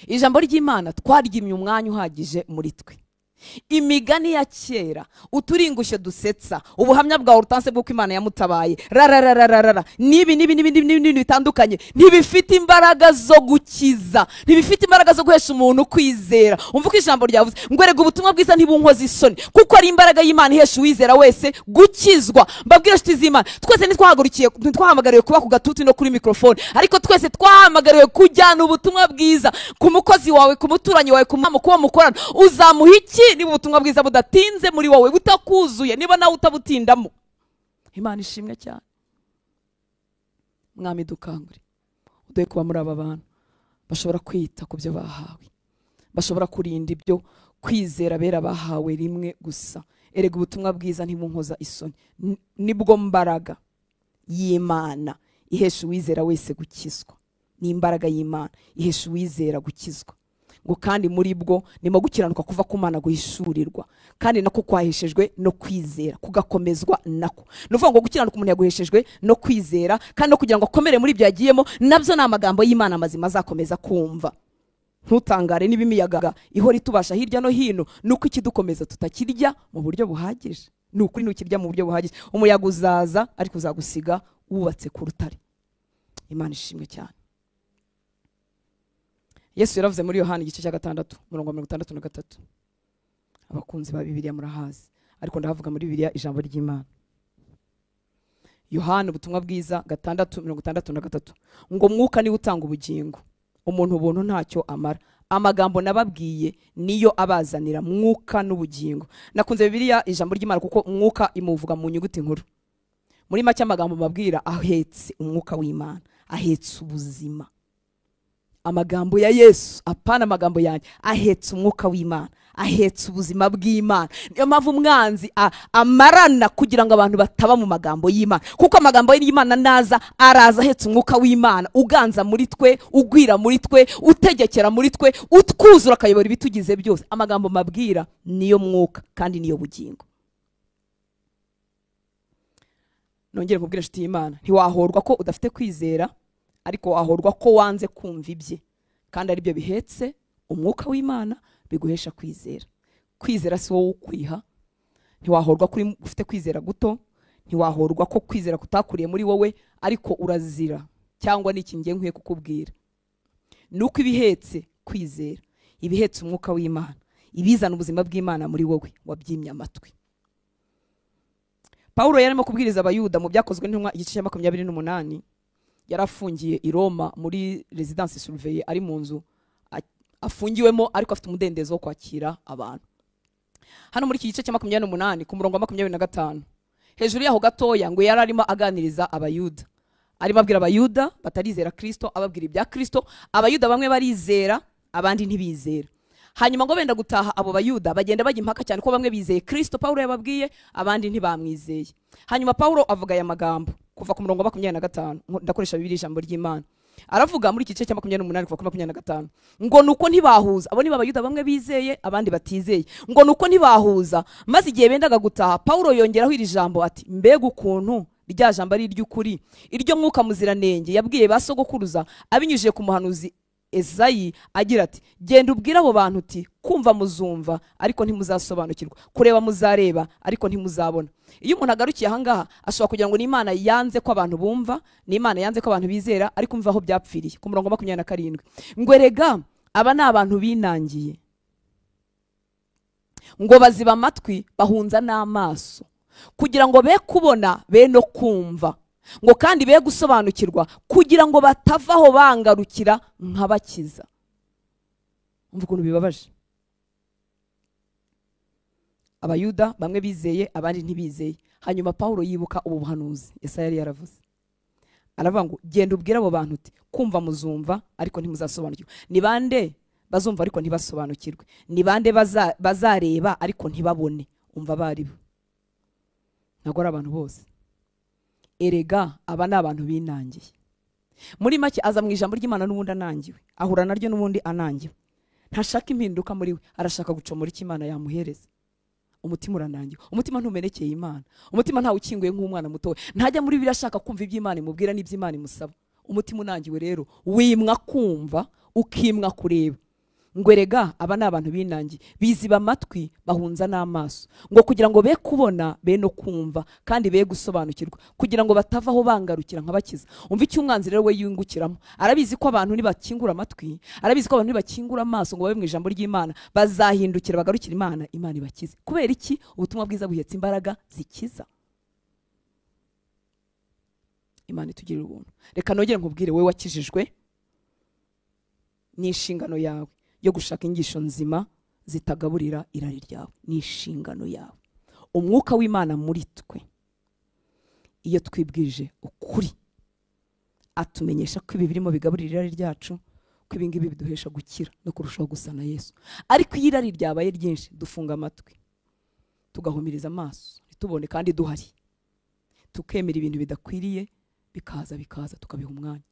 Ijambo ry'Imana twaryimye umwanya uhagije muri twe. Imigani ya kera, uturingushyo dusetsa, ubuhamya bwa Hortense bw'uko Imana yamutabaye, rararararara, nibi nibi nibi nibi bitandukanye, ntibifite imbaraga zo gukiza, ntibifite imbaraga zo guhesha umuntu kwizera. Umva uko ijambo ryavuze ngo erega ubutumwa bwiza ntibunkoza isoni, kuko ari imbaraga y'Imana ihesha uwizera wese gukizwa. Mbabwire inshuti z'Imana, twese ntitwahagurukiye, ntitwahamagariwe kuba ku gatuti no kuri microphone, ariko twese twahamagariwe kujyana ubutumwa bwiza ku mukozi wawe, ku muturanyi wawe, ku kuwo mukorana. Uzamuha iki niba ubutumwa bwiza budatinze muri wowe, butakuzuye, niba nawe utabutindamo? Imana ishimwe cyane. Mwami dukangure, uduhe kuba muri aba bantu bashobora kwita ku byo bahawe, bashobora kurinda ibyo kwizera bera bahawe rimwe gusa. Erega ubutumwa bwiza ntibunkoza isoni, nibwo mbaraga y'Imana ihesha uwizera wese gukizwa. Ni imbaraga y'Imana ihesha uwizera gukizwa. Ngo kandi muri bwo nimo gukiranuka kuva ku Mana guhishurirwa, kandi nako kwaheshejwe no kwizera kugakomezwa nako. Nuvuga ngo gukiranuka umuntu yaguheshejwe no kwizera, kandi no kugira ngo akomere muri ibyo yagiyemo, nabyo ni amagambo y'Imana mazima azakomeza kumva. Ntutangare niba imiyaga ihora itubasha hirya no hino, nuko ikidukomeza tutakirya mu buryo buhagije. Ni ukuri nukirya mu buryo buhagije, umuyaga uzaza ariko uzagusiga wubatse ku rutare. Imana ishimwe cyane. Yesu yaravuze muri Yohana igice cya 6 umurongo wa 63. Abakunzi ba Bibiliya murahazi, ariko ndahavuga muri Bibiliya ijambo ry'Imana. Yohana ubutumwa bwiza 6:63 ngo mwuka niwe utanga ubugingo, umuntu ubuntu ntacyo amara, amagambo nababwiye niyo abazanira mwuka n'ubugingo. Nakunze Bibiliya ijambo ry'Imana kuko mwuka imuvuga mu nyuguti nkuru. Muri make amagambo mabwira ahetse umwuka w'Imana, ahetse ubuzima. Amagambo ya Yesu, apana amagambo yanjye, ahetse umwuka w'Imana, ahetse ubuzima bw'Imana. Niyo mpamvu umwanzi amarana kugira ngo abantu bataba mu magambo y'Imana, kuko amagambo y'Imana naza araza ahetse umwuka w'Imana uganza muri twe, ugwira muri twe, utegekera muri twe, utwuzura akayobora ibitugize byose. Amagambo mabwira niyo mwuka kandi niyo bugingo. Nongere nkubwire inshuti y'Imana, ntiwahorwa ko udafite kwizera, ariko wahorwa ko wanze kumva ibye, kandi ari byo bihetse umwuka w'Imana biguhesha kwizera. Kwizera si wowe ukwiha. Ntiwahorwa kuri ufite kwizera guto, ntiwahorwa ko kwizera kutakuriye muri wowe, ariko urazira cyangwa n'iki ngiye nkwiye kukubwira, nuko ibihetse kwizera, ibihetse umwuka w'Imana, ibizana ubuzima bw'Imana muri wowe, wabyimye amatwi. Paulo yarimo kubwiriza Abayuda mu byakozwe n'intumwa igice cya 28. Yarafungiye i Roma muri residence surveillée, ari mu nzu afungiwemo, ariko afite umudendezo wo kwakira abantu. Hano muri iki gice cya 28 ku murongo wa 25 hejuru yaho gatoya, ngo yari arimo aganiriza Abayuda, arimo abwira Abayuda batarizera Kristo, ababwira ibya Kristo. Abayuda bamwe barizera, abandi ntibizera. Hanyuma ngo benda gutaha, abo Bayuda bagenda bajya impaka cyane ko bamwe bizeye Kristo Paulo yababwiye, abandi ntibamwizeye. Hanyuma Paulo avuga aya magambo kuva ku murongo wa 25, ndakoresha Bibiliya ijambo ry'Imana. Aravuga muri iki gice cya 28 kuva ku 25 ngo nuko ntibahuza, abo ni Abayuda bamwe bizeye abandi batizeye, ngo nuko ntibahuza, maze igihe bendaga gutaha Paulo yongeraho iri jambo ati mbega ukuntu rya jambo ari iry'ukuri, iryo mwuka muziranenge yabwiye ba sogokuruza abinyujije ku muhanuzi Ezayi agira ati genda ubwire abo bantu uti kumva muzumva ariko ntimuzasobanukirwa, kureba muzareba ariko ntimuzabona. Iyo umuntu agarukiye aha ngaha ashobora kugira ngo ni Imana yanze ko abantu bumva, ni Imana yanze ko abantu bizera, ariko umva aho byapfiriye. Ku murongo wa 27 ngo erega aba ni abantu binangiye, ngo baziba amatwi bahunza n'amaso, kugira ngo be kubona be no kumva, ngo kandi be gusobanukirwa, kugira ngo batavaho bangarukira nkabakiza. Umva ukuntu bibabaje. Abayuda bamwe bizeye abandi ntibizeye. Hanyuma Paulo yibuka ubu buhanuzi Yesaya yari yaravuze, aravuga ngo genda ubwire abo bantu uti kumva muzumva ariko ntimuzasobanukirwa. Ni bande bazumva ariko ntibasobanukirwe? Ni bande bazareba ariko ntibabone? Umva baribo. Ntabwo ari abantu bose. Erega aba ni abantu binangiye. Muri make aza mu ijambo ry'Imana n'ubundi anangiwe, ahura naryo n'ubundi anangiwe. Ntashaka impinduka muri we, arashaka gucomora icyo Imana yamuhereza. Umutima uranangiwe, umutima ntumenekeye Imana, umutima ntawe ukinguye nk'umwana muto, ntajya muri Bibiliya ashaka kumva iby'Imana imubwira n'iby'Imana imusaba. Umutima unangiwe rero wimwa kumva, ukimwa kureba. Ngo erega aba ni abantu binangiye, biziba amatwi bahunza n'amaso, ngo kugira ngo be kubona be no kumva kandi be gusobanukirwa, kugira ngo batavaho bangarukira nkabakiza. Umva icyo umwanzi rero we yungukiramo. Arabizi ko abantu nibakingura amatwi, arabizi ko abantu nibakingura amaso ngo babe mu ijambo ry'Imana, bazahindukira bagarukira Imana, Imana ibakize. Kubera iki? Ubutumwa bwiza buhetse imbaraga zikiza. Imana itugirira ubuntu. Reka nongere nkubwire wowe wakijijwe, ni inshingano yawe yo gushaka inyigisho nzima zitagaburira irari ryawe. Ni inshingano yawe. Umwuka w'Imana muri twe iyo twibwije ukuri atumenyesha ko ibi birimo bigaburira irari ryacu, ko ibi ngibi biduhesha gukira no kurushaho gusa na Yesu. Ariko iyo irari ryabaye ryinshi, dufunga amatwi, tugahumiriza amaso ntitubone kandi duhari, tukemera ibintu bidakwiriye bikaza bikaza tukabiha umwanya.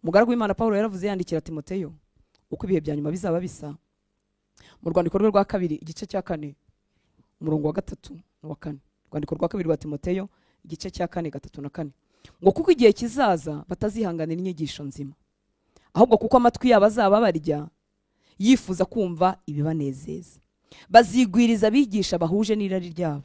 Umugaragu w'Imana Paulo yaravuze yandikira Timoteyo uko ibihe bya nyuma bizaba bisa. Mu rwandiko rwe rwa kabiri igice cya 4 umurongo wa 3 n'uwa 4. Rwandiko rwa kabiri rwa Timoteyo igice cya 4 3 na 4. Ngo kuko igihe kizaza batazihanganira inyigisho nzima, ahubwo kuko amatwi yabo azaba barya yifuza kumva ibibanezeza, bazigwiriza abigisha bahuje n'irari ryabo,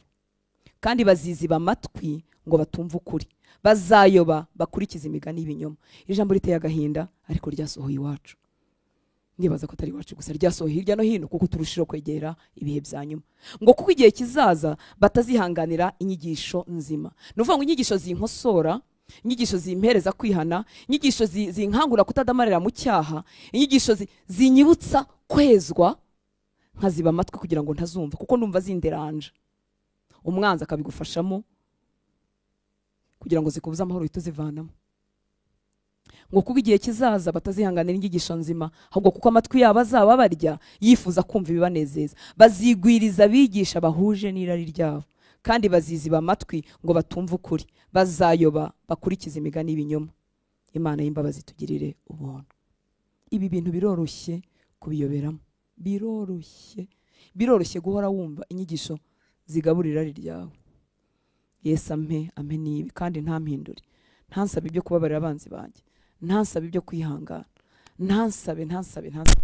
kandi baziziba amatwi ngo batumve ukuri, bazayoba bakurikiza imigani y'ibinyoma. Ijambo riteye agahinda ariko ryasohoye iwacu. Ndibaza ko atari iwacu gusa, ryasohoye hirya no hino kuko turushijeho kwegera ibihe bya nyuma. Ngo kuko igihe kizaza batazihanganira inyigisho nzima. Ni ukuvuga ngo inyigisho zinkosora, inyigisho zimpereza kwihana, inyigisho zinkangura kutadamarira mu cyaha, inyigisho zinyibutsa kwezwa, nkaziba amatwi kugira ngo ntazumva kuko ndumva zinderanje. Umwanzi akabigufashamo kugira ngo zikubuze amahoro uhite uzivanamo. Ngo kuko igihe kizaza batazihanganira inyigisho nzima, ahubwo kuko amatwi yabo azaba barya yifuza kumva ibibanezeza, bazigwiriza abigisha bahuje n'irari ryabo, kandi baziziba amatwi ngo batumve ukuri, bazayoba bakurikiza imigani y'ibinyoma. Imana y'imbabazi tugirire ubuntu. Ibi bintu biroroshye kubiyoberamo, biroroshye, biroroshye guhora wumva inyigisho zigaburira irari ryawe. Yesu ampe ampe nibi kandi ntampindure, ntansabe ibyo kubabarira abanzi banjye, ntansabe ibyo kwihangana, ntansabe ntansabe ntansabe.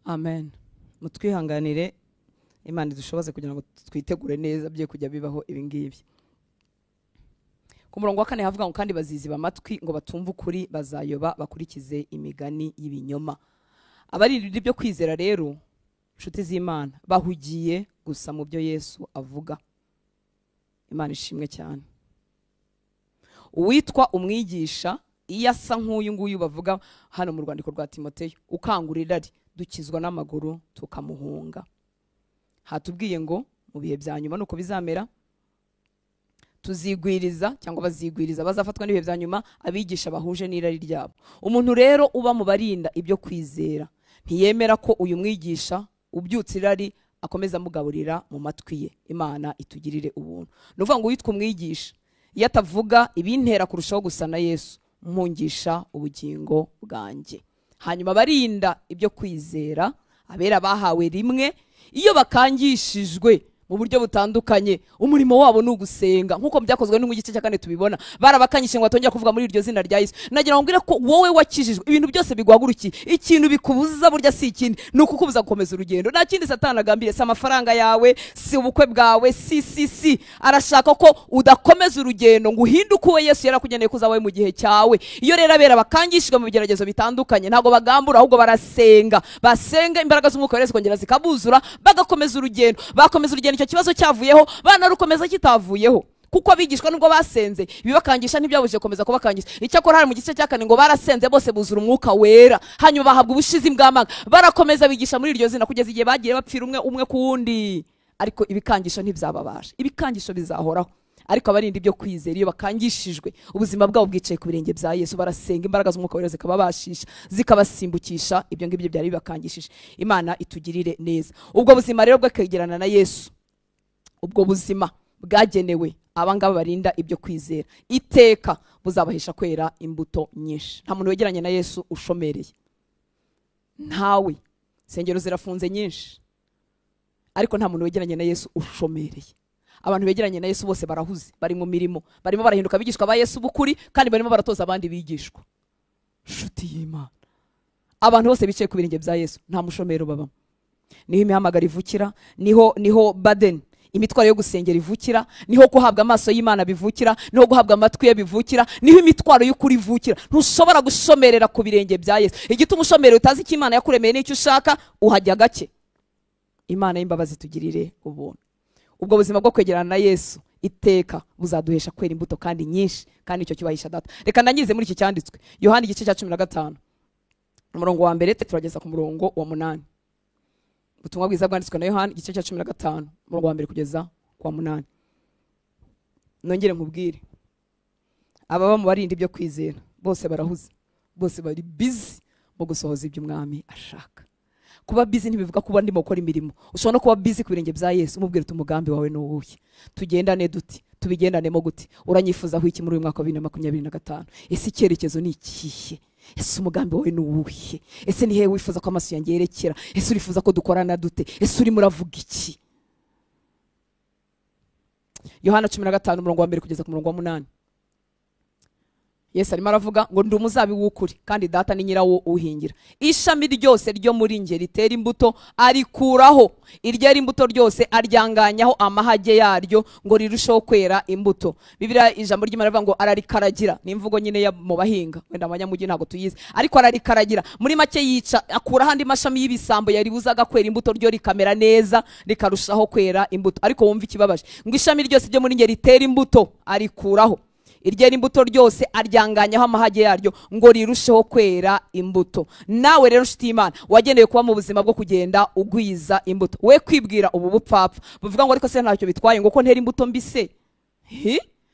Amen. Mutwihanganire, Imana idushoboze kugira ngo twitegure neza bye kujya bibaho ibi ngibi. Ku murongo wa 4 havuga ngo kandi baziziba amatwi ngo batumve ukuri, bazayoba bakurikize imigani y'ibinyoma. Abarindira ibyo kwizera rero, nshuti z'Imana, bahugiye gusa mu byo Yesu avuga. Imana ishimwe cyane. Uwitwa umwigisha iyo asa nk'uyu nguyu bavuga hano mu rwandiko rwa Timoteyo, ukangura irari, dukizwa n'amaguru tukamuhunga. Hatubwiye ngo mu bihe bya nyuma nuko bizamera, Tuzigwiriza cyangwa bazigwiriza, bazafatwa n'ibihe bya nyuma, abigisha bahuje n'irari ryabo. Umuntu rero uba mu barinda ibyo kwizera ntiyemera ko uyu mwigisha ubyutse irari akomeza amugaburira mu matwi ye. Imana itugirire ubuntu. Ni ukuvuga ngo uwitwa umwigisha iyo atavuga ibintera kurushaho gusa na Yesu, mpungisha ubugingo bwanjye. Hanyuma barinda ibyo kwizera, abera bahawe rimwe, iyo bakangishijwe mu buryo butandukanye, umurimo wabo ni ugusenga, nkuko byakozwe no mu gice cya 4 tubibona, barabakanyishe ngo batongera kuvuga muri iryo zina rya Yesu. Nagira ngo mbwire ko wowe wakijijwe ibintu byose biguhagurukiye, ikintu bikubuza burya si ikindi, ni ukukubuza gukomeza urugendo. Nta kindi Satani agambiriye, si amafaranga yawe, si ubukwe bwawe, si arashaka ko udakomeza urugendo ngo uhinduke uwo Yesu yarakugeneye kuzawe mu gihe cyawe. Iyo rero abera bakangishijwe mu bigeragezo bitandukanye, ntago bagambura, ahubwo barasenga, basenga imbaraga z'umwuka wera zikongera zikabuzura, bagakomeza urugendo, bakomeza urugendo. Icyo kibazo cyavuyeho banarukomeza kitavuyeho, kuko abigishwa nubwo basenze ibibakangisha ntibyabujije komeza kubakangisha. Icyakora hari mu gice cya 4 ngo barasenze bose buzura umwuka wera, hanyuma bahabwa ubushizi bw'amanga, barakomeza bigisha muri iryo zina kugeza igihe bagiye bapfira umwe umwe ku wundi. Ariko ibikangisho ntibyababasha, ibikangisho bizahoraho. Ariko abarinda ibyo kwizera iyo bakangishijwe, ubuzima bwabo bwicaye ku birenge bya Yesu, barasenga imbaraga z'umwuka wera zikababashisha, zikabasimbukisha ibyo ngibyo byari bibakangishije. Imana itugirire neza. Ubwo buzima rero bw'akegerana na Yesu, ubwo buzima bwagenewe abangaba barinda ibyo kwizera, iteka buzabahesha kwera imbuto nyinshi. Nta muntu wegeranye na Yesu ushomereye, ntawe. Insengero zirafunze nyinshi, ariko nta muntu wegeranye na Yesu ushomereye. Abantu begeranye na Yesu bose barahuze, bari mu mirimo, barimo barahinduka abigishwa ba Yesu bukuri, kandi barimo baratoza abandi bigishwa. Nshuti y'Imana, abantu bose bicaye ku birenge bya Yesu nta mushomero babamo. Niho imihamagaro ivukira, niho baden imitwaro yo gusengera ivukira, niho guhabwa amaso y'Imana bivukira, niho guhabwa amatwi ye bivukira, niho imitwaro y'ukuri ivukira. Ntushobora gushomerera ku birenge bya Yesu. Igituma ushomerera utazi icyo Imana yakuremeye n'icyo ushaka, uhajya gake. Imana y'imbabazi tugirire ubuntu. Ubwo buzima bwo kwegerana na Yesu iteka buzaduhesha kwera imbuto kandi nyinshi, kandi icyo cyubahisha Data. Reka ndangize muri iki cyanditswe, Yohana igice cya 15 umurongo wa 1 turageza ku murongo wa 8. Ubutumwa bwiza bwanditswe na Yohana igice cya 15 umurongo wa 1 kugeza ku wa 8. Nongere nkubwire, ababa mu barinda ibyo kwizera bose barahuze, bose bari busy mu gusohoza ibyo umwami ashaka. Kuba busy ntibivuga kuba ndimo gukora imirimo. Ushobora no kuba busy ku birenge bya Yesu, umubwira uti umugambi wawe ni uwuhe, tugendane duti, tubigendanemo gute, uranyifuzaho iki muri uyu mwaka wa 2025, ese icyerekezo ni ikihe, ese umugambi wawe ni uwuhe, ese ni hehe wifuza ko amaso yanjye yerekera, ese urifuza ko dukorana dute, ese urimo uravuga iki? Yohana 15 umurongo wa 1 kugeza ku murongo wa 8. Yesu arimo aravuga ngo ndi umuzabibu w'ukuri kandi Data ni nyirawo uhingira. Ishami ryose ryo muri nge ritera imbuto arikuraho, iryera imbuto ryose aryanganyaho amahage yaryo ngo rirusheho kwera imbuto. Bibiliya ijambo ry'Imana rivuga ngo ararikaragira, ni imvugo nyine ya mu bahinga, wenda abanyamugi ntago tuyizi, ariko ararikaragira. Muri make yica, akuraho andi mashami y'ibisambo yaribuzaga kwera imbuto, ryo rikamera neza rikarushaho kwera imbuto. Ariko wumva ikibabaje, ngo ishami ryose ryo muri nge ritera imbuto arikuraho, iryera imbuto ryose aryanganyaho amahage yaryo ngo rirusheho kwera imbuto. Nawe rero nshuti y'Imana, wagenewe kuba mu buzima bwo kugenda ugwiza imbuto. We kwibwira ubu bupfapfa buvuga ngo ariko se ntacyo bitwaye ngo ko ntera imbuto mbi se,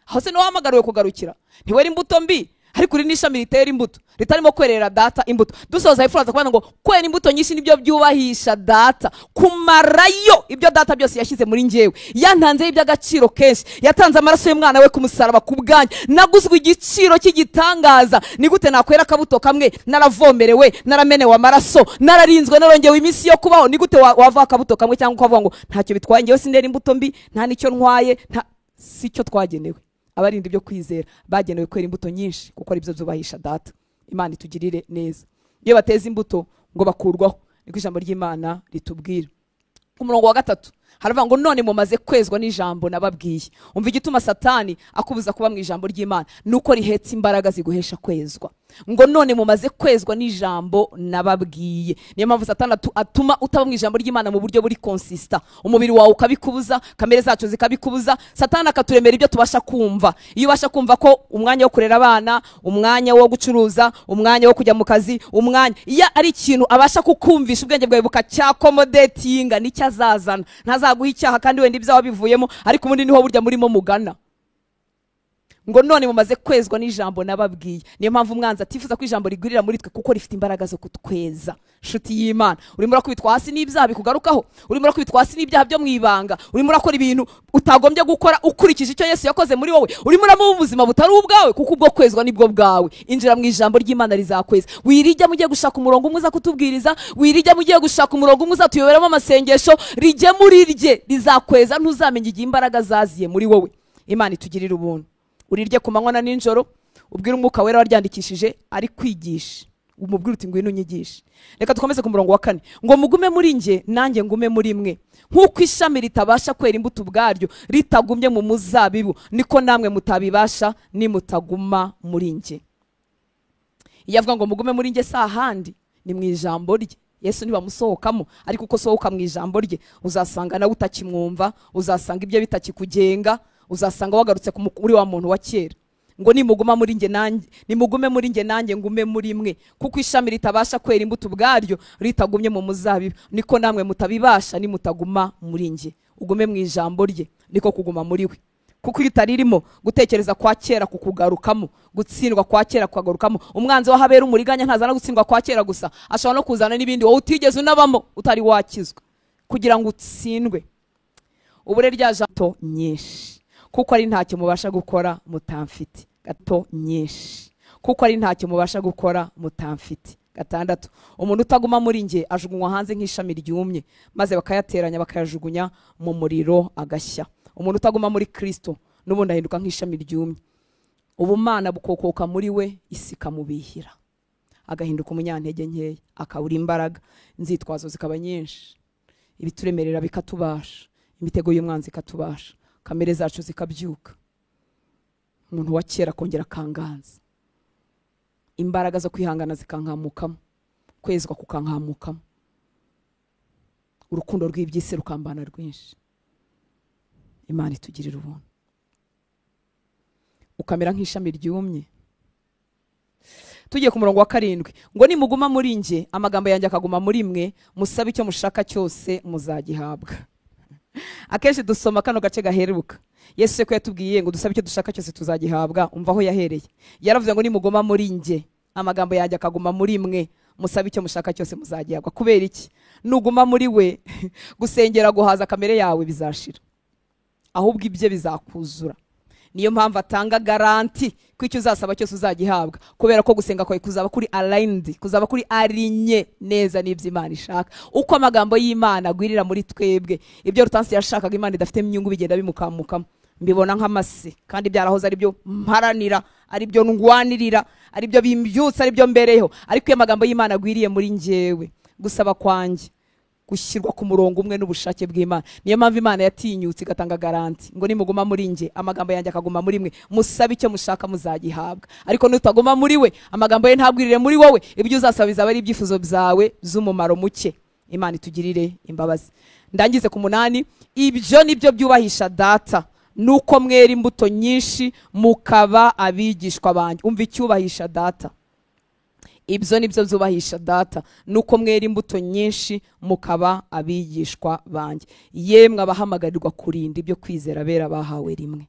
aho se niwahamagariwe kugarukira? Ntiwera imbuto mbi, ariko uri n'ishami ritera imbuto ritarimo kwerera Data imbuto. Dusoza hepfo kubana ngo kwera imbuto nyinshi nibyo byubahisha Data, kumarayo ibyo Data byose yashyize muri njyewe. Yantanze iby'agaciro kenshi, yatanze amaraso y'umwana we ku musaraba ku bwanjye, naguzwe igiciro cy'igitangaza. Ni gute nakwera akabuto kamwe naravomerewe, naramenewe amaraso, nararinzwe, narongewe iminsi yo kubaho? Ni gute wava akabuto kamwe cyangwa ukavuga ngo ntacyo bitwaye, njyewe sindera imbuto mbi, nta nicyo ntwaye? Si cyo twagenewe. Abarinda ibyo kwizera bagenewe kwera imbuto nyinshi, kuko ari byo byubahisha Data. Imana itugirire neza. Iyo bateza imbuto ngo bakurwaho, niko ijambo ry'Imana ritubwira. Ku murongo wa 3 haravuga ngo none mumaze kwezwa n'ijambo nababwiye. Umva igituma Satani akubuza kuba mu ijambo ry'Imana, nuko rihetse imbaraga ziguhesha kwezwa. Ngo none mumaze kwezwa n'ijambo nababwiye. Niyo mpamvu Satani atuma utaba mu ijambo ry'Imana mu buryo buri consistent. Umubiri wawe ukabikubuza, kamere zacu zikabikubuza. Satani akaturemera ibyo tubasha kumva. Iyo ubasha kumva ko umwanya wo kurera abana, umwanya wo gucuruza, umwanya wo kujya mu kazi, umwanya, iyo ari ikintu abasha kukumvisha ubwenge bwawe bukacyakomodatinga, nicyo azazana. Ntazaguha icyaha kandi wenda ibyawe bivuyemo, ariko ubundi niho burya murimo mugana. Ngo none mumaze kwezwa n'ijambo nababwiye. Niyo mpamvu umwanzi atifuza ko ijambo rigwirira muri twe, kuko rifite imbaraga zo kutweza. Nshuti y'Imana, urimo urakubitwa hasi n'ibyaha bikugarukaho, urimo urakubitwa hasi n'ibyaha byo mu ibanga, urimo urakora ibintu utagombye gukora ukurikije icyo Yesu yakoze muri wowe, urimo uramuha ubuzima butari ubwawe, kuko ubwo kwezwa nibwo bwawe. Injira mu ijambo ry'Imana rizakweza. Wirijya mugiye gushaka umurongo umwe uza kutubwiriza, wirijya mugiye gushaka umurongo umwe uzatuyoberamo amasengesho, rijye muri rye rizakweza, ntuzamenye igihe imbaraga zaziye muri wowe. Imana itugirire ubuntu. Urirye ku manywa na nijoro, ubwire Umwuka Wera waryandikishije ari kwigisha, umubwire uti ngwino unyigishe. Reka dukomeze ku murongo wa 4. Ngo mugume muri nge nanjye ngume muri mwe, nk'uko ishami ritabasha kwera imbuto ubwaryo ritagumye mu muzabibu, niko namwe mutabibasha nimutaguma muri nge. Iyo avuga ngo mugume muri nge si ahandi, ni mu ijambo rye. Yesu ntibamusohokamo, ariko uko sohoka mu ijambo rye uzasanga nawe utakimwumva, uzasanga ibyo bitakikugenga, uzasanga wagarutse kuri wa muntu wa kera. Ngo nimuguma muri nge nanjye, nimugume muri nge nanjye ngume muri mwe, kuko ishami ritabasha kwera imbuto ubwaryo ritagumye mu muzabibu, niko namwe mutabibasha nimutaguma muri nge. Ugume mu ijambo rye niko kuguma muri we, kuko iyo utaririmo gutekereza kwa kera kukugarukamo, gutsindwa kwa kera kukagarukamo. Umwanzi wahabera umuriganya ntazana gutsindwa kwa kera gusa, ashobora no kuzana n'ibindi wowe utigeze unabamo utari wakizwa kugira ngo utsindwe. Ubure rya jambo nyinshi, kuko ari ntacyo mubasha gukora mutamfite. Gato nyinshi, kuko ari ntacyo mubasha gukora mutamfite. 6, umuntu utaguma muri nge ajugunywa hanze nk'ishami ryumye, maze bakayateranya bakayajugunya mu muriro agashya. Umuntu utaguma muri Kristo n'ubundi ahinduka nk'ishami ryumye. Ubumana bukokoka muri we, isi ikamubihira, agahinduka umunyantege nkeya, akabura imbaraga, inzitwazo zikaba nyinshi, ibituremerera bikatubasha, imitego y'umwanzi ikatubasha, kamere zacu zikabyuka. Umuntu wa kera akongera akanganza, imbaraga zo kwihangana zikankamukamo, kwezwa kukankamukamo, urukundo rw'iby'isi rukambana rwinshi. Imana itugirira ubuntu. Ukamera nk'ishami ryumye. Tugiye ku murongo wa 7. Ngo nimuguma muri nge, amagambo yanjye akaguma muri mwe, musabe icyo mushaka cyose muzagihabwa. Akenshi dusoma kano gace gaheruka. Yesu ko yatubwiye ngo dusabe icyo dushaka cyose tuzagihabwa, umva aho yahereye. Yaravuze ngo nimuguma muri nge, amagambo yanjye akaguma muri mwe, musabe icyo mushaka cyose muzagihabwa. Kubera iki? Nuguma muri we, gusengera guhaza kamere yawe bizashira, ahubwo ibye bizakuzura. Niyo mpamvu atanga garanti ko icyo uzasaba cyose uzagihabwa, kubera ko gusenga kwawe kuzaba kuri aligned, kuzaba kuri arinye neza n'ibyo Imana ishaka. Uko amagambo y'Imana agwirira muri twebwe, ibyo Rutansi yashakaga Imana idafite inyungu bigenda bimukamukamo. Mbibona nk'amase, kandi byarahoze ari byo mparanira, ari byo ndwanirira, ari byo bimbyutsa, ari byo mbereho. Ariko iyo amagambo y'Imana agwiriye muri njyewe, gusaba kwanjye gushyirwa ku murongo umwe n'ubushake bw'Imana. Niyo mpamvu Imana yatinyutse igatanga garanti ngo nimuguma muri nge, amagambo yanjye akaguma muri mwe, musabe icyo mushaka muzagihabwa. Ariko nutaguma muri we, amagambo ye ntagwirire muri wowe, ibyo uzasaba bizaba ari ibyifuzo byawe z'umumaro muke. Imana itugirire imbabazi. Ndangize ku 8. Ibyo nibyo byubahisha Data, nuko mwera imbuto nyinshi mukaba abigishwa banjye. Umva icyubahisha Data. Ibyo nibyo byubahisha Data, nuko mwera imbuto nyinshi mukaba abigishwa banjye. Yemwe abahamagarirwa kurinda ibyo kwizera bera bahawe rimwe.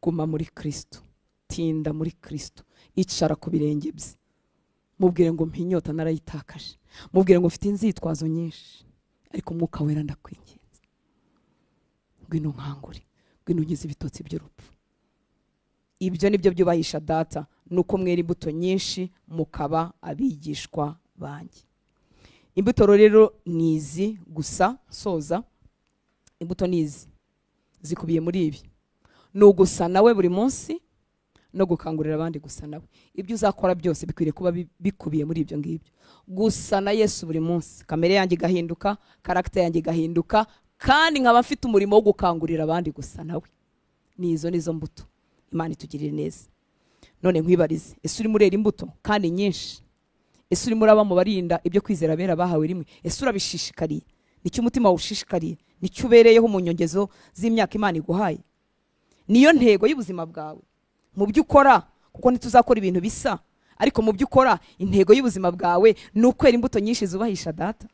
Guma muri Kristo, tinda muri Kristo, icara ku birenge bye. Mubwire ngo mpinyota narayitakaje, mubwire ngo mfite inzitwazo nyinshi, ariko Umwuka Wera ndakwinginze, ngwino nkangure, ngwino unkize ibitotsi by'urupfu. Ibyo nibyo byubahisha Data, nuko mwera imbuto nyinshi mukaba abigishwa banjye. Imbuto rero ni izi gusa, soza. Imbuto ni izi zikubiye muri ibi: ni ugusa nawe buri munsi, no gukangurira abandi gusa nawe. Ibyo uzakora byose bikwiriye kuba bikubiye muri ibyo ngibyo. Gusa na Yesu buri munsi, kamere yanjye igahinduka, karagita yanjye igahinduka, kandi nkaba mfite umurimo wo gukangurira abandi gusa nawe. Ni izo nizo mbuto. Imana itugirire neza. None nkwibarize, ese uri murera imbuto kandi nyinshi? Ese uri muraba mu barinda ibyo kwizera bera bahawe rimwe? Ese urabishishikariye? Nicyo umutima wawushishikariye? Nicyo ubereyeho mu nyongezo z'imyaka Imana iguhaye? Niyo ntego y'ubuzima bwawe mu byo ukora, kuko ntituzakora ibintu bisa, ariko mu byo ukora intego y'ubuzima bwawe ni ukwera imbuto nyinshi zubahisha Data.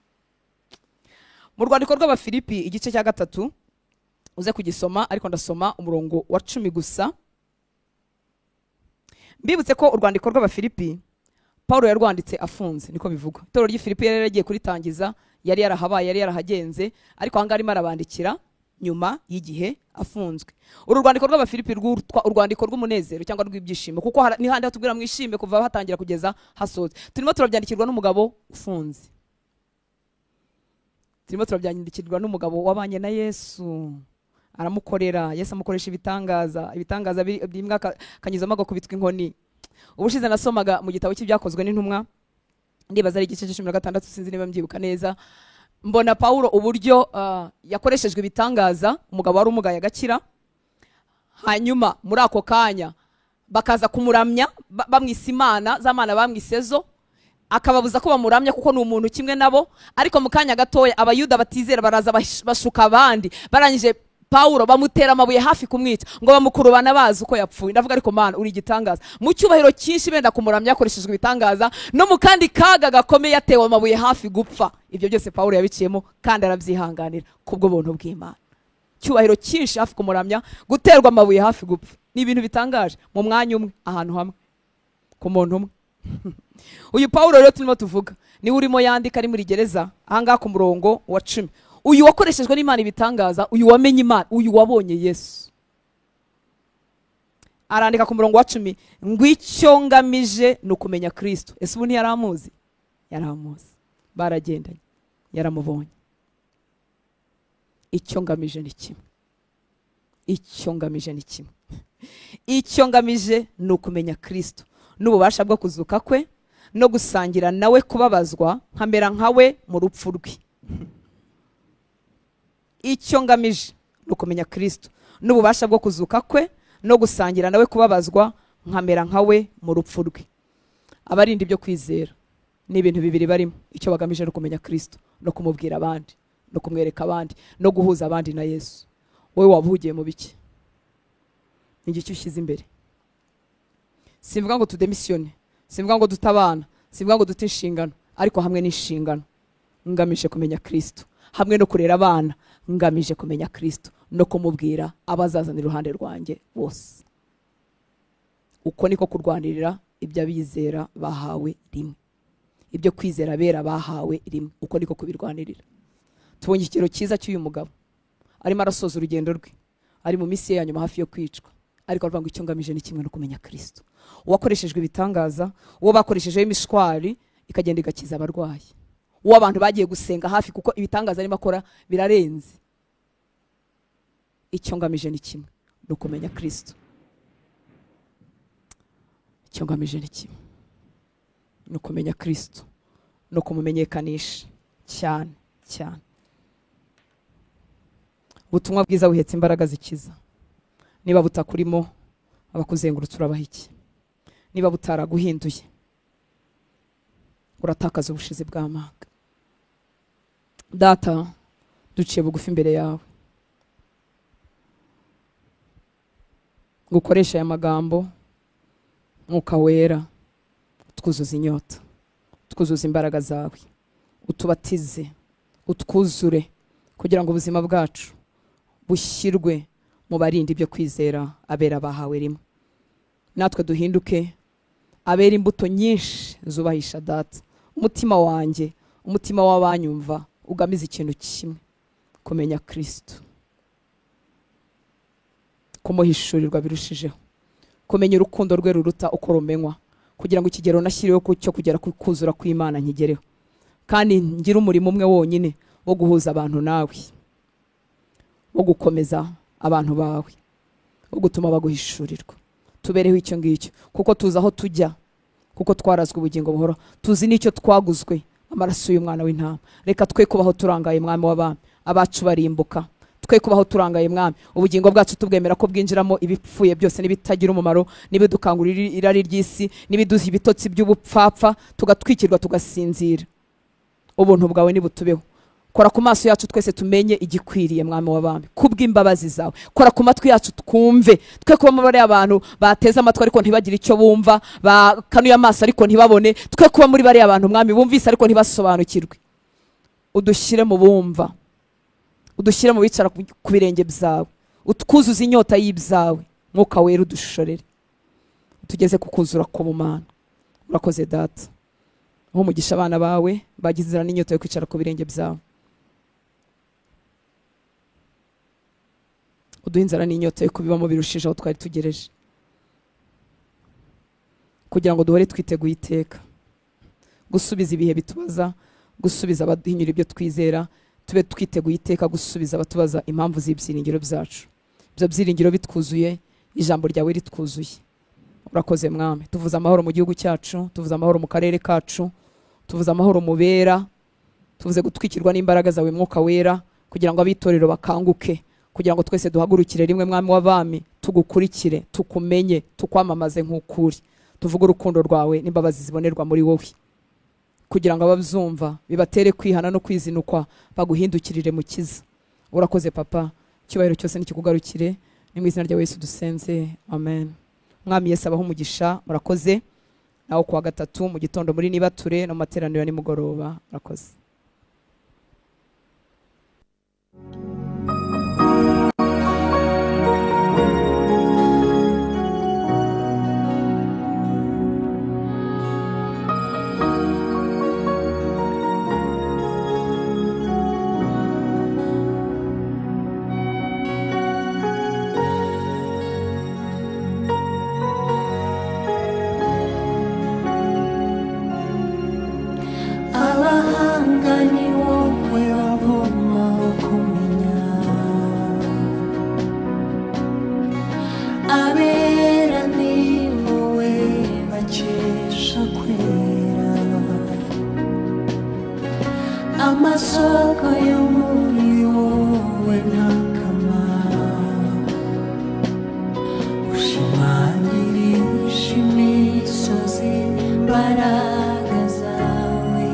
Mu rwandiko rw'Abafilipi igice cya 3, uze kugisoma, ariko ndasoma umurongo wa 10 gusa. Mbibutse ko urwandiko rw'Abafilipi Paulo yarwanditse afunze, niko bivugwa. Itorero ry'i Filipi yari yaragiye kuritangiza, yari yarahabaye, yari yarahagenze, ariko ahangaha arimo arabandikira nyuma y'igihe afunzwe. Uru rwandiko rw'Abafilipi rwitwa urwandiko rw'umunezero cyangwa rw'ibyishimo, kuko ni handi hatubwira mwishime kuva hatangira kugeza hasoza. Turimo turabyandikirwa n'umugabo ufunze, turimo turabyandikirwa n'umugabo wabanye na Yesu, aramukorera. Yesu amukoresha ibitangaza, ibitangaza bimwe akanyuzamo agakubitwa inkoni. Ubushize nasomaga mu gitabo cy'ibyakozwe n'intumwa, ndibaza ari igice cya 16, sinzi niba mbyibuka neza, mbona Paulo uburyo yakoreshejwe ibitangaza, umugabo wari umugaye agakira, hanyuma muri ako kanya bakaza kumuramya bamwisa imana z'amana bamwisezo, akababuza ko bamuramya kuko ni umuntu kimwe nabo. Ariko mu kanya gatoya Abayuda batizera baraza bashuka abandi, barangije Paulo bamutera amabuye hafi kumwica, ngo bamukurubana bazi uko yapfuye. Ndavuga ariko Mana uri igitangaza, mu cyubahiro cyinshi benda kumuramya yakoreshejwe ibitangaza, no mu kandi kaga gakomeye yatewe amabuye hafi gupfa. Ibyo byose Paulo yabiciyemo kandi arabyihanganira kubwo buntu bw'Imana. Cyubahiro cyinshi hafi kumuramya, guterwa amabuye hafi gupfa, ni ibintu bitangaje mu mwanya umwe, ahantu hamwe, ku muntu umwe. Uyu Paulo rero turimo tuvuga niwe urimo yandika ari muri gereza ahangaha ku murongo wa 10. Uyu wakoreshejwe n'Imana ibitangaza, uyu wamenye Imana, uyu wabonye Yesu, arandika ku murongo wa 10 ngo icyo ngamije ni ukumenya Kristo. Ese ubu ntiyaramuzi? Yaramuzi, baragendanye, yaramubonye. Icyo ngamije ni kimwe, icyo ngamije ni kimwe, icyo ngamije ni ukumenya Kristo n'ububasha bwo kuzuka kwe, no gusangira nawe kubabazwa, nkamera nkawe mu rupfu rwe. Icyo ngamije ni ukumenya Kristo n'ububasha bwo kuzuka kwe, no gusangira nawe kubabazwa, nkamera nkawe mu rupfu rwe. Abarinda ibyo kwizera ni ibintu bibiri barimo. Icyo bagamije ni ukumenya Kristo no kumubwira abandi, no kumwereka abandi, no guhuza abandi na Yesu. Wowe wabuhugiye mu biki? Ni iki ushyize imbere? Simvuga ngo tudemisiyone, simvuga ngo dutabana, simvuga ngo dute inshingano, ariko hamwe n'inshingano ngamije kumenya Kristo, hamwe no kurera abana ngamije kumenya Kristo no kumubwira abazazana iruhande rwanjye bose. Uko niko kurwanirira ibyo abizera bahawe rimwe, ibyo kwizera bera bahawe rimwe, uko niko kubirwanirira. Tubonye ikigero cyiza cy'uyu mugabo arimo arasoza urugendo rwe, ari mu minsi ye ya nyuma hafi yo kwicwa, ariko aravuga ngo icyo ngamije ni kimwe, no kumenya Kristo. Uwakoreshejwe ibitangaza, uwo bakoreshejeho imishwari ikagenda igakiza abarwayi, uwo abantu bagiye gusenga hafi kuko ibitangaza arimo akora birarenze. Icyo ngamije ni kimwe, ni ukumenya Kristo. Icyo ngamije ni kimwe, ni ukumenya Kristo no kumumenyekanisha cyane cyane. Ubutumwa bwiza buhetse imbaraga zikiza. Niba butakurimo, abakuzengurutse urabaha iki? Niba butaraguhinduye, uratakaza ubushizi bw'amanga. Data, duciye bugufi imbere yawe, gukoresha aya magambo, Mwuka Wera, twuzuza inyota, twuzuza imbaraga zawe, utubatize, utwuzure, kugira ngo ubuzima bwacu bushyirwe mu barinda ibyo kwizera abera bahawe rimwe. Natwe duhinduke abera imbuto nyinshi zubahisha Data. Umutima wanjye, umutima w'abanyumva ugamiza ikintu kimwe, kumenya Kristo, kumuhishurirwa birushijeho, kumenya urukundo rwe ruruta uko rumenywa, kugira ngo ikigero nashyiriweho cyo kugera ku kuzura kw'Imana nkigereho, kandi ngire umurimo umwe wonyine wo guhuza abantu nawe, wo gukomeza abantu bawe, wo gutuma baguhishurirwa. Tubereho icyo ngicyo, kuko tuzi aho tujya, kuko twarazwe ubugingo buhoro, tuzi n'icyo twaguzwe, amaraso y'umwana w'intama. Reka twe kubaho turangaye, Mwami w'abami, abacu barimbuka. Twe kubaho turangaye, Mwami, ubugingo bwacu tubwemera ko bwinjiramo ibipfuye byose n'ibitagira umumaro, n'ibidukangurira irari ry'isi, n'ibiduha ibitotsi by'ubupfapfa, tugatwikirwa tugasinzira. Ubuntu bwawe nibutubeho. Kora ku maso yacu twese tumenye igikwiriye, Mwami w'abami, kubw'imbabazi zawe. Kora ku matwi yacu twumve, twe kuba muri bariya bantu bateze amatwi ariko ntibagire icyo bumva, bakanuye amaso ariko ntibabone, twe kuba muri bariya bantu, Mwami, bumvise ariko ntibasobanukirwe. Udushyire mu bumva, udushyire mu bicara ku birenge byawe, utwuzuze inyota y'ibyawe. Mwuka Wera udushorere. Tugeze ku kuzura k'ubumana. Urakoze Data, aho umugisha abana bawe bagize inzara n'inyota yo kwicara ku birenge byawe. Uduhe inzara n'inyota yo kubibamo birushijeho twari tugereje, kugira ngo duhore twiteguye iteka gusubiza ibihe bitubaza, gusubiza abaduhinyura ibyo twizera, tube twiteguye iteka gusubiza abatubaza impamvu z'ibyiringiro byacu. Ibyo byiringiro bitwuzuye, ijambo ryawe ritwuzuye. Urakoze Mwami. Tuvuze amahoro mu gihugu cyacu, tuvuze amahoro mu karere kacu, tuvuze amahoro mu bera, tuvuze gutwikirwa n'imbaraga zawe Mwuka Wera, kugira ngo abitorero bakanguke, kugira ngo twese duhagurukire rimwe Mwami w'abami, tugukurikire, tukumenye, tukwamamaze nk'ukuri, tuvuge urukundo rwawe n'imbabazi zibonerwa muri wowe, kugira ngo ababyumva bibatere kwihana no kwizinukwa, baguhindukirire Mukiza. Urakoze Papa, icyubahiro cyose nikikugarukire, ni mu izina rya Yesu dusenze, amen. Mwami Yesu abahe umugisha. Murakoze. Naho kuwa gatatu mu gitondo muri nibature no mu materaniro ya nimugoroba. Murakoze. Amasoko yo muri wowe ntakamaro, ushimangirisha imisozi imbaraga zawe,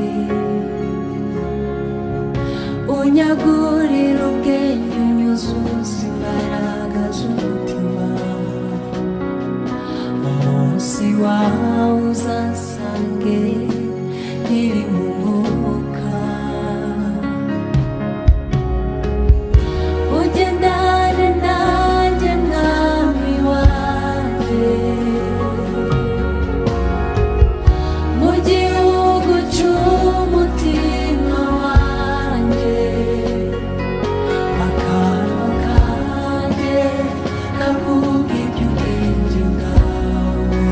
unyagurira ubwenge unyuzuza imbaraga z'umutima, umunsi wawe uzansange nkiri mu mwuka. Ugendane nanjye Mwami wanjye, mu gihugu cy'umutima wanjye, akanwa kanjye kavuga iby'ubwenge bwawe.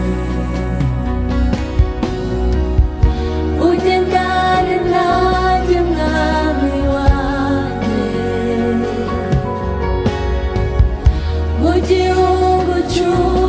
Ugendane nanjye Mwami wanjye, mu gihugu cy'umutima